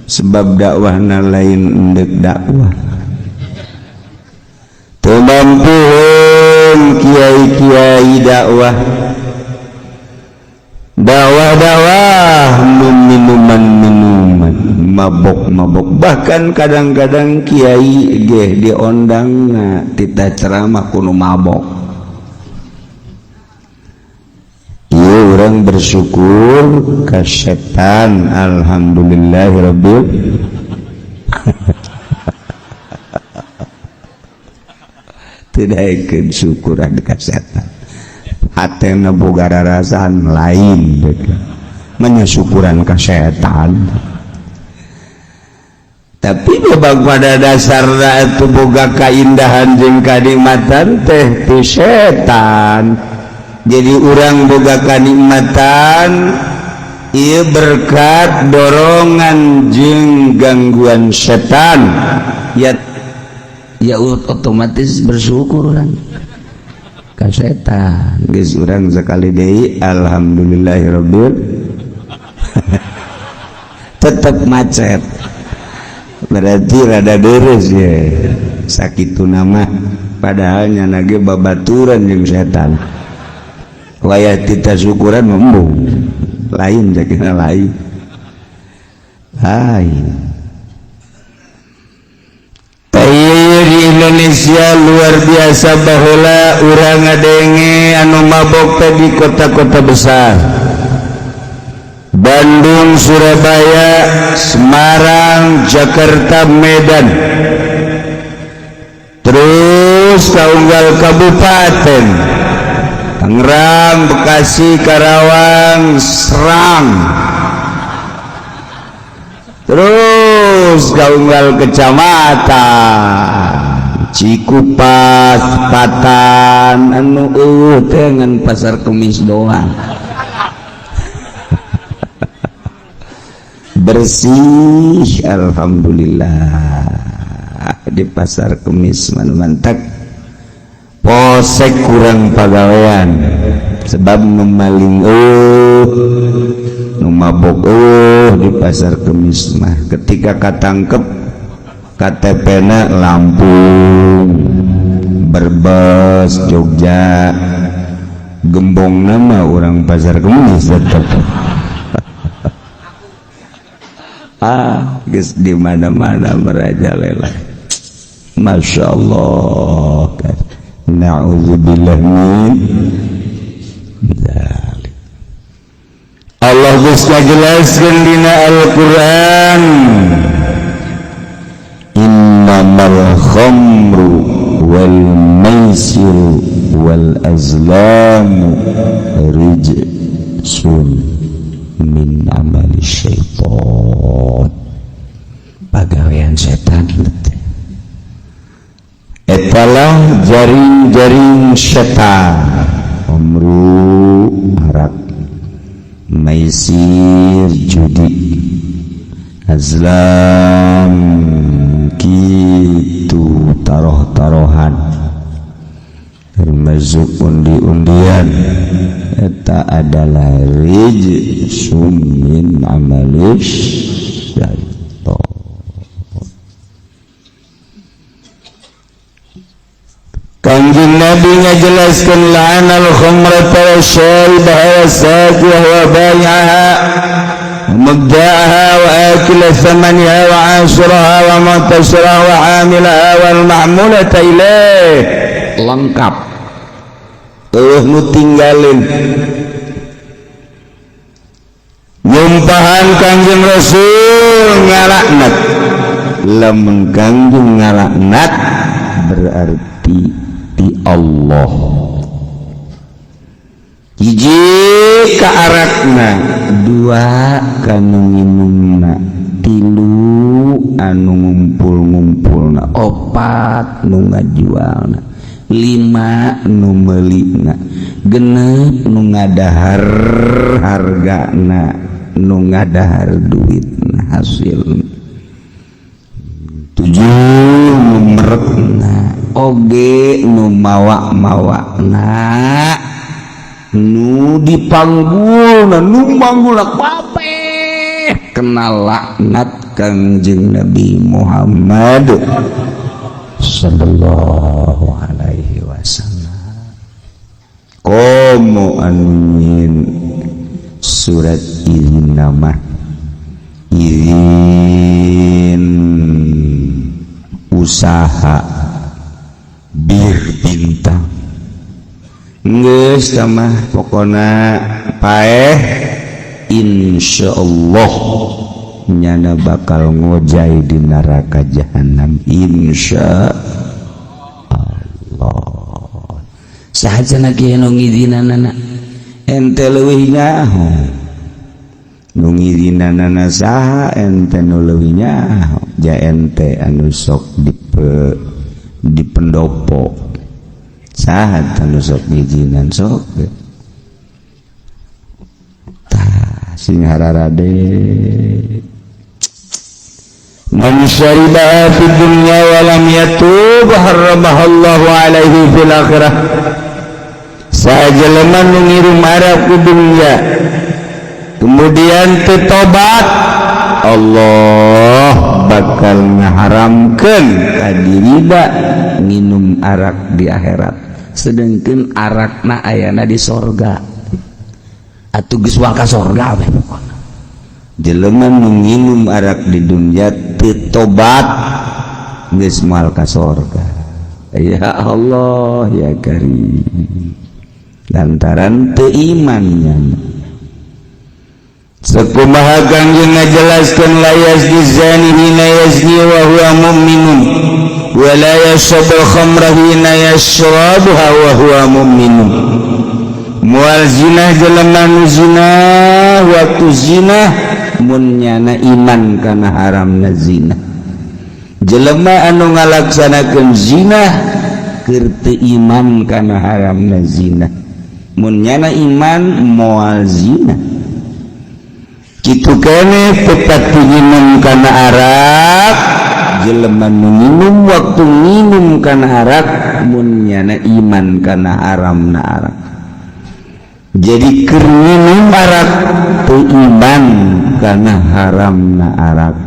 sebab dakwahna lain endek dakwah. Teu mampuheun kiai-kiai dakwah, dakwah-dakwah minuman-minuman, mabok-mabok, bahkan kadang-kadang kiai ge diondang tita ceramah kudu mabok. Ieu urang bersyukur ka setan, alhamdulillahirabbil tidak ikut syukuran ka setan. Hatena boga rarasaan lain menyukuran ka setan. Tapi babak pada dasarna itu boga kaindahan jeung kanikmatan teh ti setan. Jadi urang boga kanikmatan ieu berkat dorongan jeung gangguan setan, ya ya otomatis bersyukur urang ka setan. Geus urang sekali deui alhamdulillahirabbil Tetep macet, berarti rada deres ya sakitu nama. Padahal nyana ge babaturan jeung setan, wayah tita syukuran embung lain, jakina lain lain. Di Indonesia luar biasa. Baheula urang ngadenge anu mabok teh di kota-kota besar, Bandung, Surabaya, Semarang, Jakarta, Medan, terus kaunggal kabupaten, Tangerang, Bekasi, Karawang, Serang, terus kaunggal kecamatan, Cikupas, Patan, anu dengan Pasar Kemis doang bersih. Alhamdulillah di Pasar Kemis mana mantak polsek kurang pagawean, sebab nu maling nu mabok di Pasar Kemis mah ketika katangkep KTP na Lampung, Brebes, Jogja, gembong nama orang Pasar Kemis tetep. Ah, geus di mana-mana merajalela. Masya Allah. Na'udzubillah min dzalik. Allah geus ngajelaskeun dina Al-Qur'an, innamal khamru wal maisiru wal azlamu rijsun min amali syaitan. Pagawean setan etalah jaring-jaring setan. Khamru arak, maisir judi, azlam kitu taroh-tarohan, termasuk undi-undian, eta adalah rijsum min amalis syaitan. Kanjeng Nabi ngajelaskeun la'anal khamrata wa syaribaha wa saqiha wa bai'aha mubda'aha wa akila thamaniha wa 'ashiraha wa mu'tasiraha wa 'amilaha wal ma'mulata ilaih. Lengkap, eueuh nu tinggalin. Nyumpahan Kanjeng Rasul ngalaknat. Lamun Kanjeng ngalaknat berarti di Allah. Hiji ka arakna, dua ka nu nginumna, tilu anu ngumpul-ngumpulna, opat nu ngajualna, lima nu meulina, genep nu ngadahar hargana, nu ngadahar duitna hasil, tujuh nu merekna, oge nu mawa-mawakna, nu dipanggulna, nu manggulna kabeh kena laknat Kangjeng Nabi Muhammad sallallahu alaihi wasallam. Komo anu nyieun surat izin nama izin usaha bir bintang geus mah pokona paeh, insyaallah nyana bakal ngojai di neraka jahanam, insya Allah. Saha cenah kieu nu ngidinanana ente leuwih nyaho, nu ngidinanana saha ente nu leuwih nyaho, ja ente anu sok di pendopo saha anu sok ngijinan sok tah sing hararade. Man syariba fid dunya wa lam yatub harramahallahu alaihi fil akhirah. Sajelema nu ngirum arak ku dunya, kemudian Kemudian teu tobat, Allah bakal ngaharamkeun ka dirina nginum arak di akhirat, sedangkan arakna ayana di sorga atuh geus ka sorga we pokona. Jelema nu nginum arak di dunia teu tobat geus moal ka sorga. Ya Allah ya Karim, lantaran teu imannya. Sakumaha Kangjeng ngajelaskeun, la yazni zani hina yazni wa huwa mu'minun wa la yashrabul khamra hina yashrabuha wa huwa mu'minun. Moal zina jelema nu zina waktu zina mun nyana iman kana haramna zina. Jelema anu ngalaksanakeun zina keur teu iman kana haramna zina, mun nyana iman moal zina. Kitu kene tetap nginum kana arak, jelema nu nginum waktu nginum kana arak mun nyana iman kana haramna arak. Jadi keur nginum arak teu iman kana haramna arak,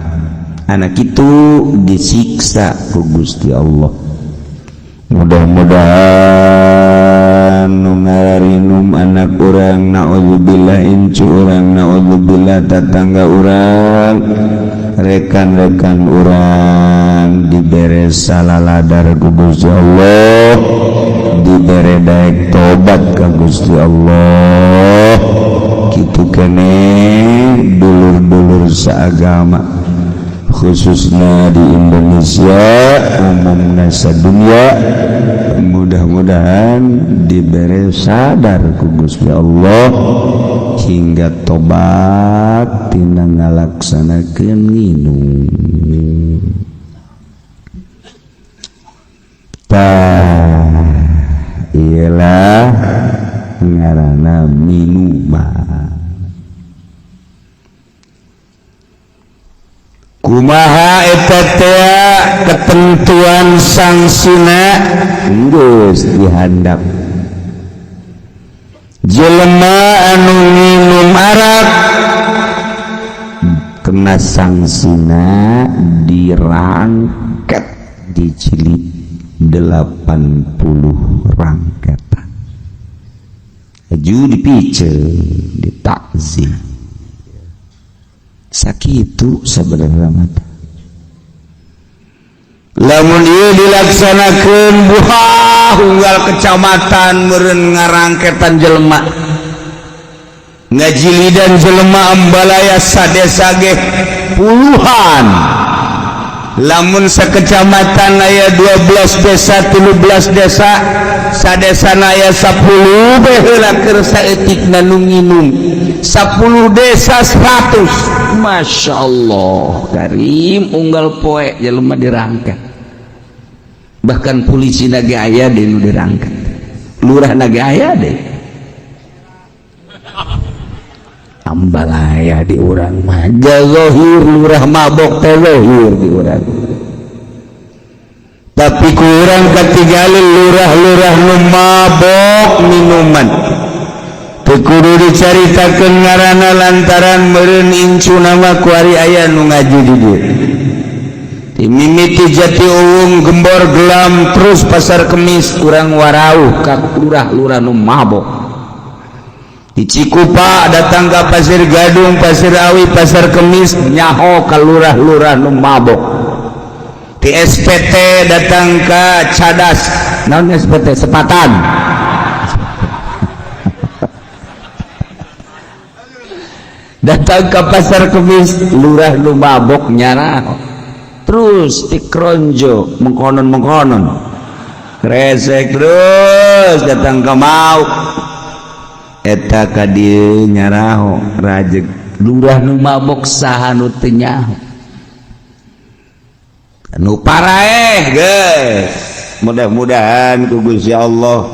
anak itu disiksa ku Gusti Allah. Mudah-mudahan nu ngararinum anak urang, naudzubillah, incu urang, naudzubillah, tatangga urang, rekan-rekan urang dibere salaladar ku Gusti Allah, dibere daek tobat ka Gusti Allah. Kitu kene dulur-dulur seagama, khususnya di Indonesia, umumnya sedunia, mudah-mudahan diberi sadar ku Gusti Allah hingga tobat tina ngalaksanakeun nginum. Tah iyalah ngaranna minuman. Kumaha eta teh ketentuan sangsina geus dihandap. Jelema anu nginum arak kena sangsina dirangket dicilik 80 rangketan, aju dipiceun, ditakzim. Sakitu sebenarnya mata lamun ieu dilaksanakeun buah unggal kecamatan meureun ngarangketan jelema, ngajilidan jelema ambalaya sadesa ge puluhan. Lamun sakecamatan aya 12 desa, 13 desa, sadesana aya 10 bae heula keur saeutikna nu nginum. 10 desa 100. Masya Allah Karim, unggal poe jelema dirangkat, bahkan polisi na ge aya deui nu dirangkat, lurah na ge aya deui. Ambalaya di urang mah jahir lurah mabok teh zahir di urang, tapi kurang ketinggalan lurah-lurah nu mabok minuman. Teu kudu dicaritakeun ngaranna lantaran meureun incuna mah kuari aya nu ngaji di dieu. Ti mimiti Jati Uwung, Gembor, Gelam, terus Pasar Kemis, urang warauh ka lurah-lurah nu mabok. Di Cikupa datang ke Pasir Gadung, Pasir Awi, Pasar Kemis, nyaho ka lurah-lurah nu mabok. Di SPT datang ke Cadas, naon SPT Sepatan, datang ke Pasar Kemis, lurah nu mabok nyarah. Terus di Kronjo mengkonon-mengkonon kresek, terus datang ke Mauk eta ka dieu nyaraho rajeg lurah nu mabok saha nu teu nyaho nu paraeh geus. Mudah-mudahan ku Gusti Allah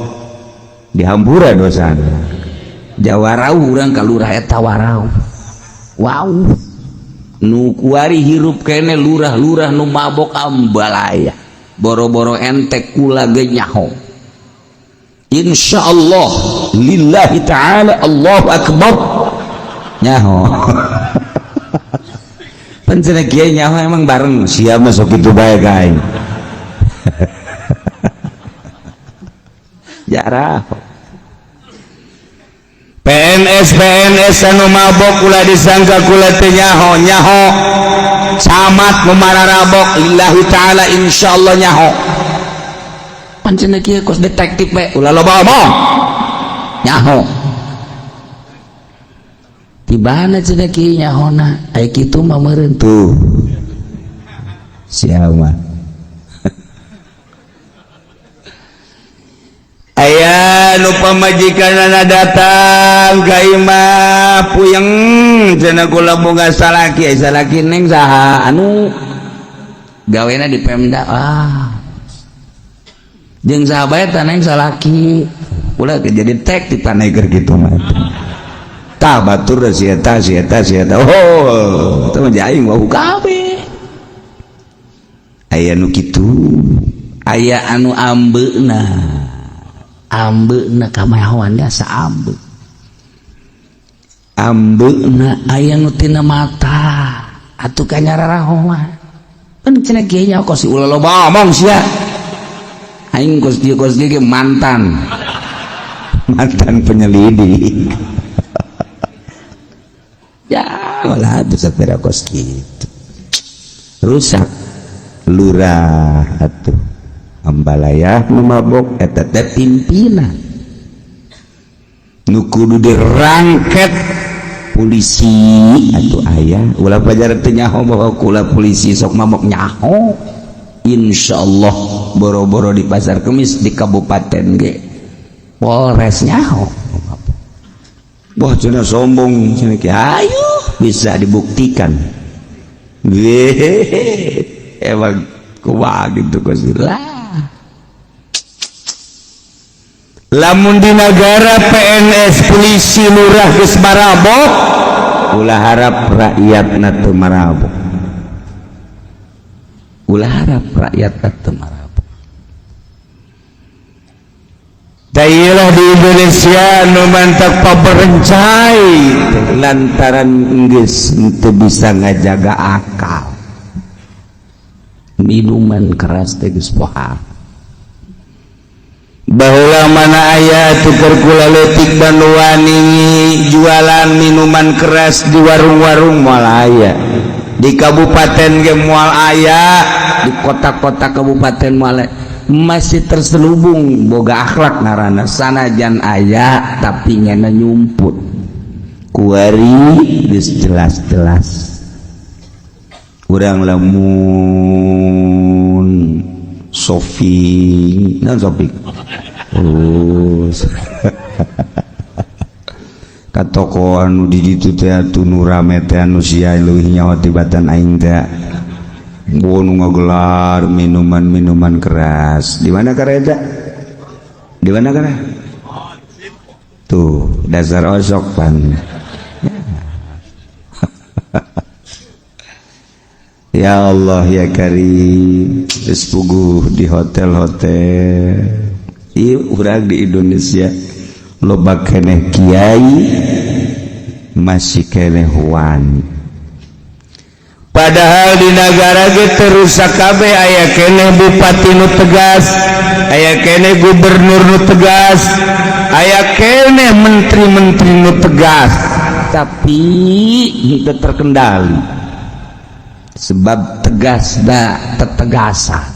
dihampura dosana. Jawarau urang ka lurah eta warau. Wow, nu kuari hirup kene lurah-lurah nu mabok ambalaya, boro-boro entek kula ge nyaho. Insyaallah lillahi ta'ala, Allahu akbar. Nyaho. Pan cenah kiai nyaho emang bareng sia mah sok kitu bae ka aing. Jarah. PNS PNS anu mabok ulah disangka kula teu nyaho, nyaho. Camat nu mararabok lillahi taala insyaallah nyaho. Pan cenah kieu kos detektif bae ulah loba omong. Nyaho. Tibana cenah kieu nyahona, aya kitu mah meureun tuh. Sia mah. Aya nu pamajikanana datang ka imah puyeng cenah kula boga salaki, ai salaki neng saha anu gawena di Pemda. Ah. Jeung saha bae tah neng salaki. Ulah jadi tek di paneger kitu mah. Tah batur si eta si eta si eta. Oh, teh mah aing wau kabeh. Aya nu kitu, aya anu ambeuna. Ambeuna kamayahoan da saambe. Ambeuna aya nu tina mata atuh kanyararaho mah. Pan cenah kieu nya kos ulah loba omong sia. Aing kos dieu ge mantan. Mantan penyelidik. Ya, walah atuh sapira kos kitu. Rusak lurah atuh. Ambalaya nu mabok eta teh pimpinan nu kudu dirangket polisi atuh aya ulah pajar teu nyaho bahwa kula polisi sok mabok nyaho. Insyaallah boro-boro di Pasar Kemis di kabupaten ge Polres nyaho. Wah cenah sombong cenah kieu ayo bisa dibuktikan. Emang kumaha gitu kos lah. Lamun di negara PNS polisi lurah geus marabok ulah harap rakyatna teu marabok, ulah harap rakyatna teu marabok. Tailah di Indonesia nu mantak paberencai lantaran geus teu bisa ngajaga akal. Minuman keras teh geus pohar. Baheula mana aya tuker kula leutik Bandung jualan minuman keras di warung-warung moal aya, di kabupaten ge moal aya, di kota-kota kabupaten moal aya. Masih terselubung boga akhlak ngaranna sanajan aya tapi nyana nyumput. Kuari geus jelas-jelas urang lamun Sofi, non Sofi. Oh, ka toko anu di ditu teh atuh nu rame teh anu sia leuwih nyawa tibatan aing teh. Nu ngagelar minuman-minuman keras. Di mana kareta? Di mana kara? Tuh, dasar osok pan. Ya Allah ya Karim, geus puguh di hotel-hotel. Ieu urang di Indonesia loba keneh kiai masih keneh wani. Padahal di negara ge teu rusak kabeh, aya keneh bupati nu tegas, aya keneh gubernur nu tegas, aya keneh menteri-menteri nu tegas, tapi henteu terkendali. Sebab tegas da tetegasan,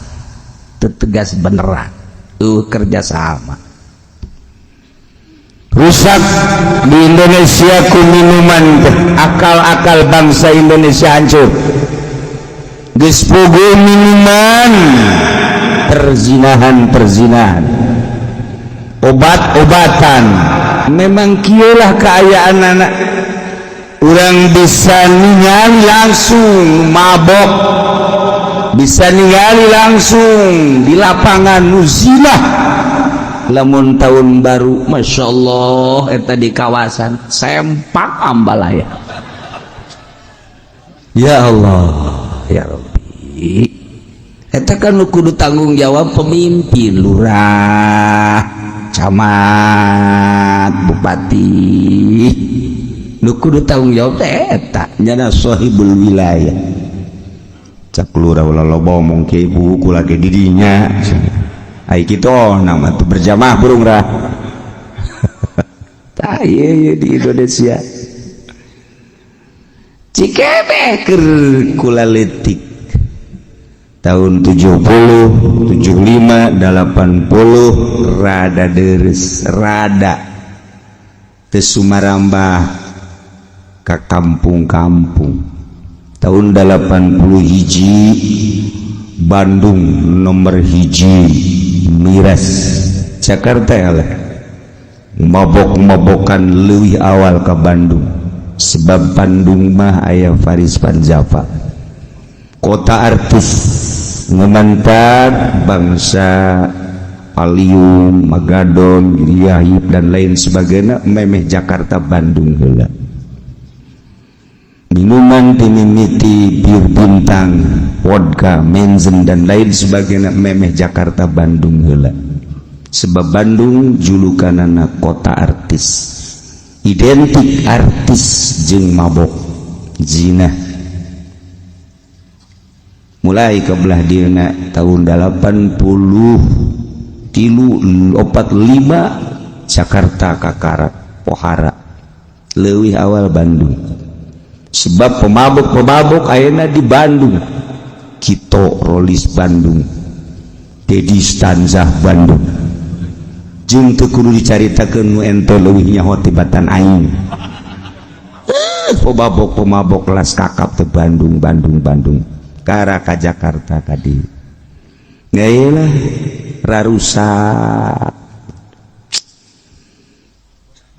tetegas beneran, kerja sama. Rusak di Indonesia ku minuman, akal-akal bangsa Indonesia hancur. Geus puguh minuman, perzinahan-perzinahan, obat-obatan. Memang kieulah kaayaan anak. Urang bisa ningali langsung mabok, bisa ningali langsung di lapangan nu zina. Lamun tahun baru Masya Allah eta di kawasan sempak ambalaya. Ya Allah ya Rabbi, eta kan nu kudu tanggung jawab pemimpin, lurah, camat, bupati. Nu kudu tanggung jawab teh eta nyana sahibul wilayah. Cak lurah, ulah loba omong ke ibu kula ge di dinya. Ai kitu nama tuh berjamaah burung rah. Tah, ieu di Indonesia. Cikebeh keur kula leutik tahun 70, 75, 80 rada deres, rada teu sumarambah ke kampung-kampung. Tahun 80 hiji Bandung nomor 1 miras. Jakarta lah mabok-mabokan leuwih awal ke Bandung, sebab Bandung mah aya Faris Van Java, kota artis ngemantak bangsa Paliung, Magadon, Giriahib dan lain sebagainya. Memeh Jakarta, Bandung heula. Minuman timimiti bir Bintang, vodka, Menzen dan lain sebagainya memeh Jakarta, Bandung heula, sebab Bandung julukanana kota artis, identik artis jeung mabok, zina. Mulai ke belah dieuna tahun 80 tilu, 4, 5 Jakarta kakarak pohara, leuwih awal Bandung, sebab pemabuk-pemabuk ayeuna di Bandung. Kito Rolis Bandung, Dedi Stanzah Bandung, jeung teu kudu dicaritakeun nu ente leuwih nyaho tibatan aing. Pemabok pemabok kelas kakap teh Bandung, Bandung, Bandung kara ka Jakarta kadi lah rarusak.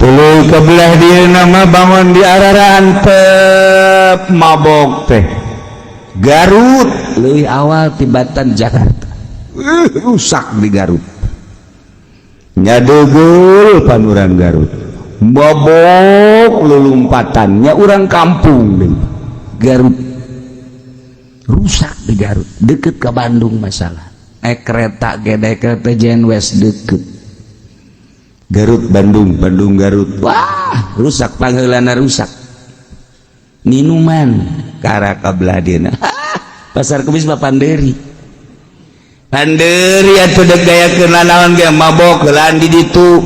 Tuluy ke belah dieu nama bangun di arah antep mabok teh. Garut leuwih awal tibatan Jakarta. Rusak di Garut, nyadegel pan urang Garut mabok lulumpatannya urang kampung deui. Garut rusak di Garut, deket ke Bandung. Masalah kereta gede, kereta Jenwes deket Garut Bandung, Bandung Garut. Wah, rusak, pangheulana rusak. Minuman kara ka belah dieuna. Pasar Kemis mah panderi panderi atuh, dek gayakeun naon ge mabok heulaan di ditu,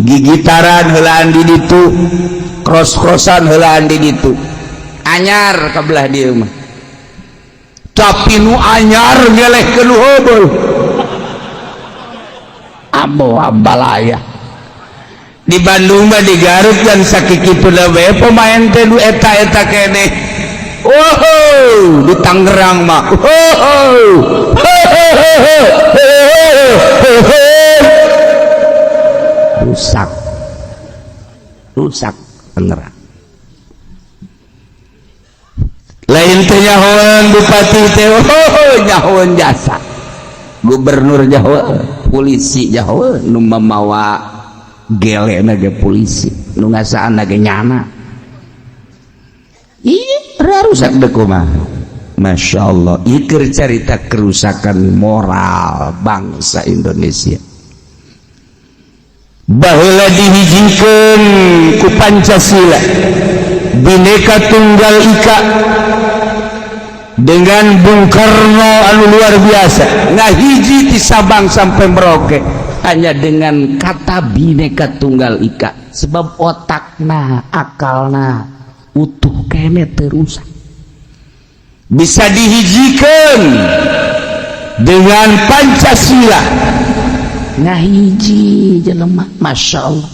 gigitaran heulaan di ditu, cross-crossan heulaan di ditu. Anyar ka belah dieu mah, tapi nu anyar ngelehkeun nu heubeul. Abo ambalaya di Bandung mah, di Garut dan sakikitu we pemain teh nu eta-eta keneh. Oh, di Tangerang mah, oh, rusak, rusak Tangerang. Lain teh nyahoan bupati teh, oh, nyahoan jasa gubernur, nyahoan polisi, nyahoan nu mamawa gelena ge polisi, nu ngasaan ge nyana. Iya, rusak deh mah. Masya Allah, ieu carita kerusakan moral bangsa Indonesia. Baheula dihijikeun ku Pancasila, Bhinneka Tunggal Ika, dengan Bung Karno anu luar biasa ngahiji di Sabang sampai Merauke hanya dengan kata Bhinneka Tunggal Ika, sebab otakna, akalna utuh kene, terusak bisa dihijikan dengan Pancasila, ngahiji jelema. Masya Allah.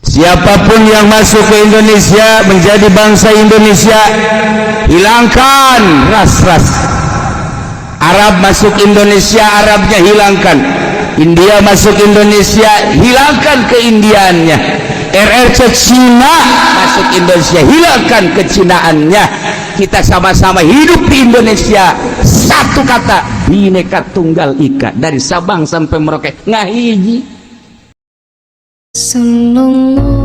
Siapapun yang masuk ke Indonesia menjadi bangsa Indonesia, hilangkan ras-ras. Arab masuk Indonesia, Arabnya hilangkan. India masuk Indonesia, hilangkan keindiannya. RRC Cina masuk Indonesia, hilangkan kecinaannya. Kita sama-sama hidup di Indonesia, satu kata Bhinneka Tunggal Ika, dari Sabang sampai Merauke ngahiji. Sallallahu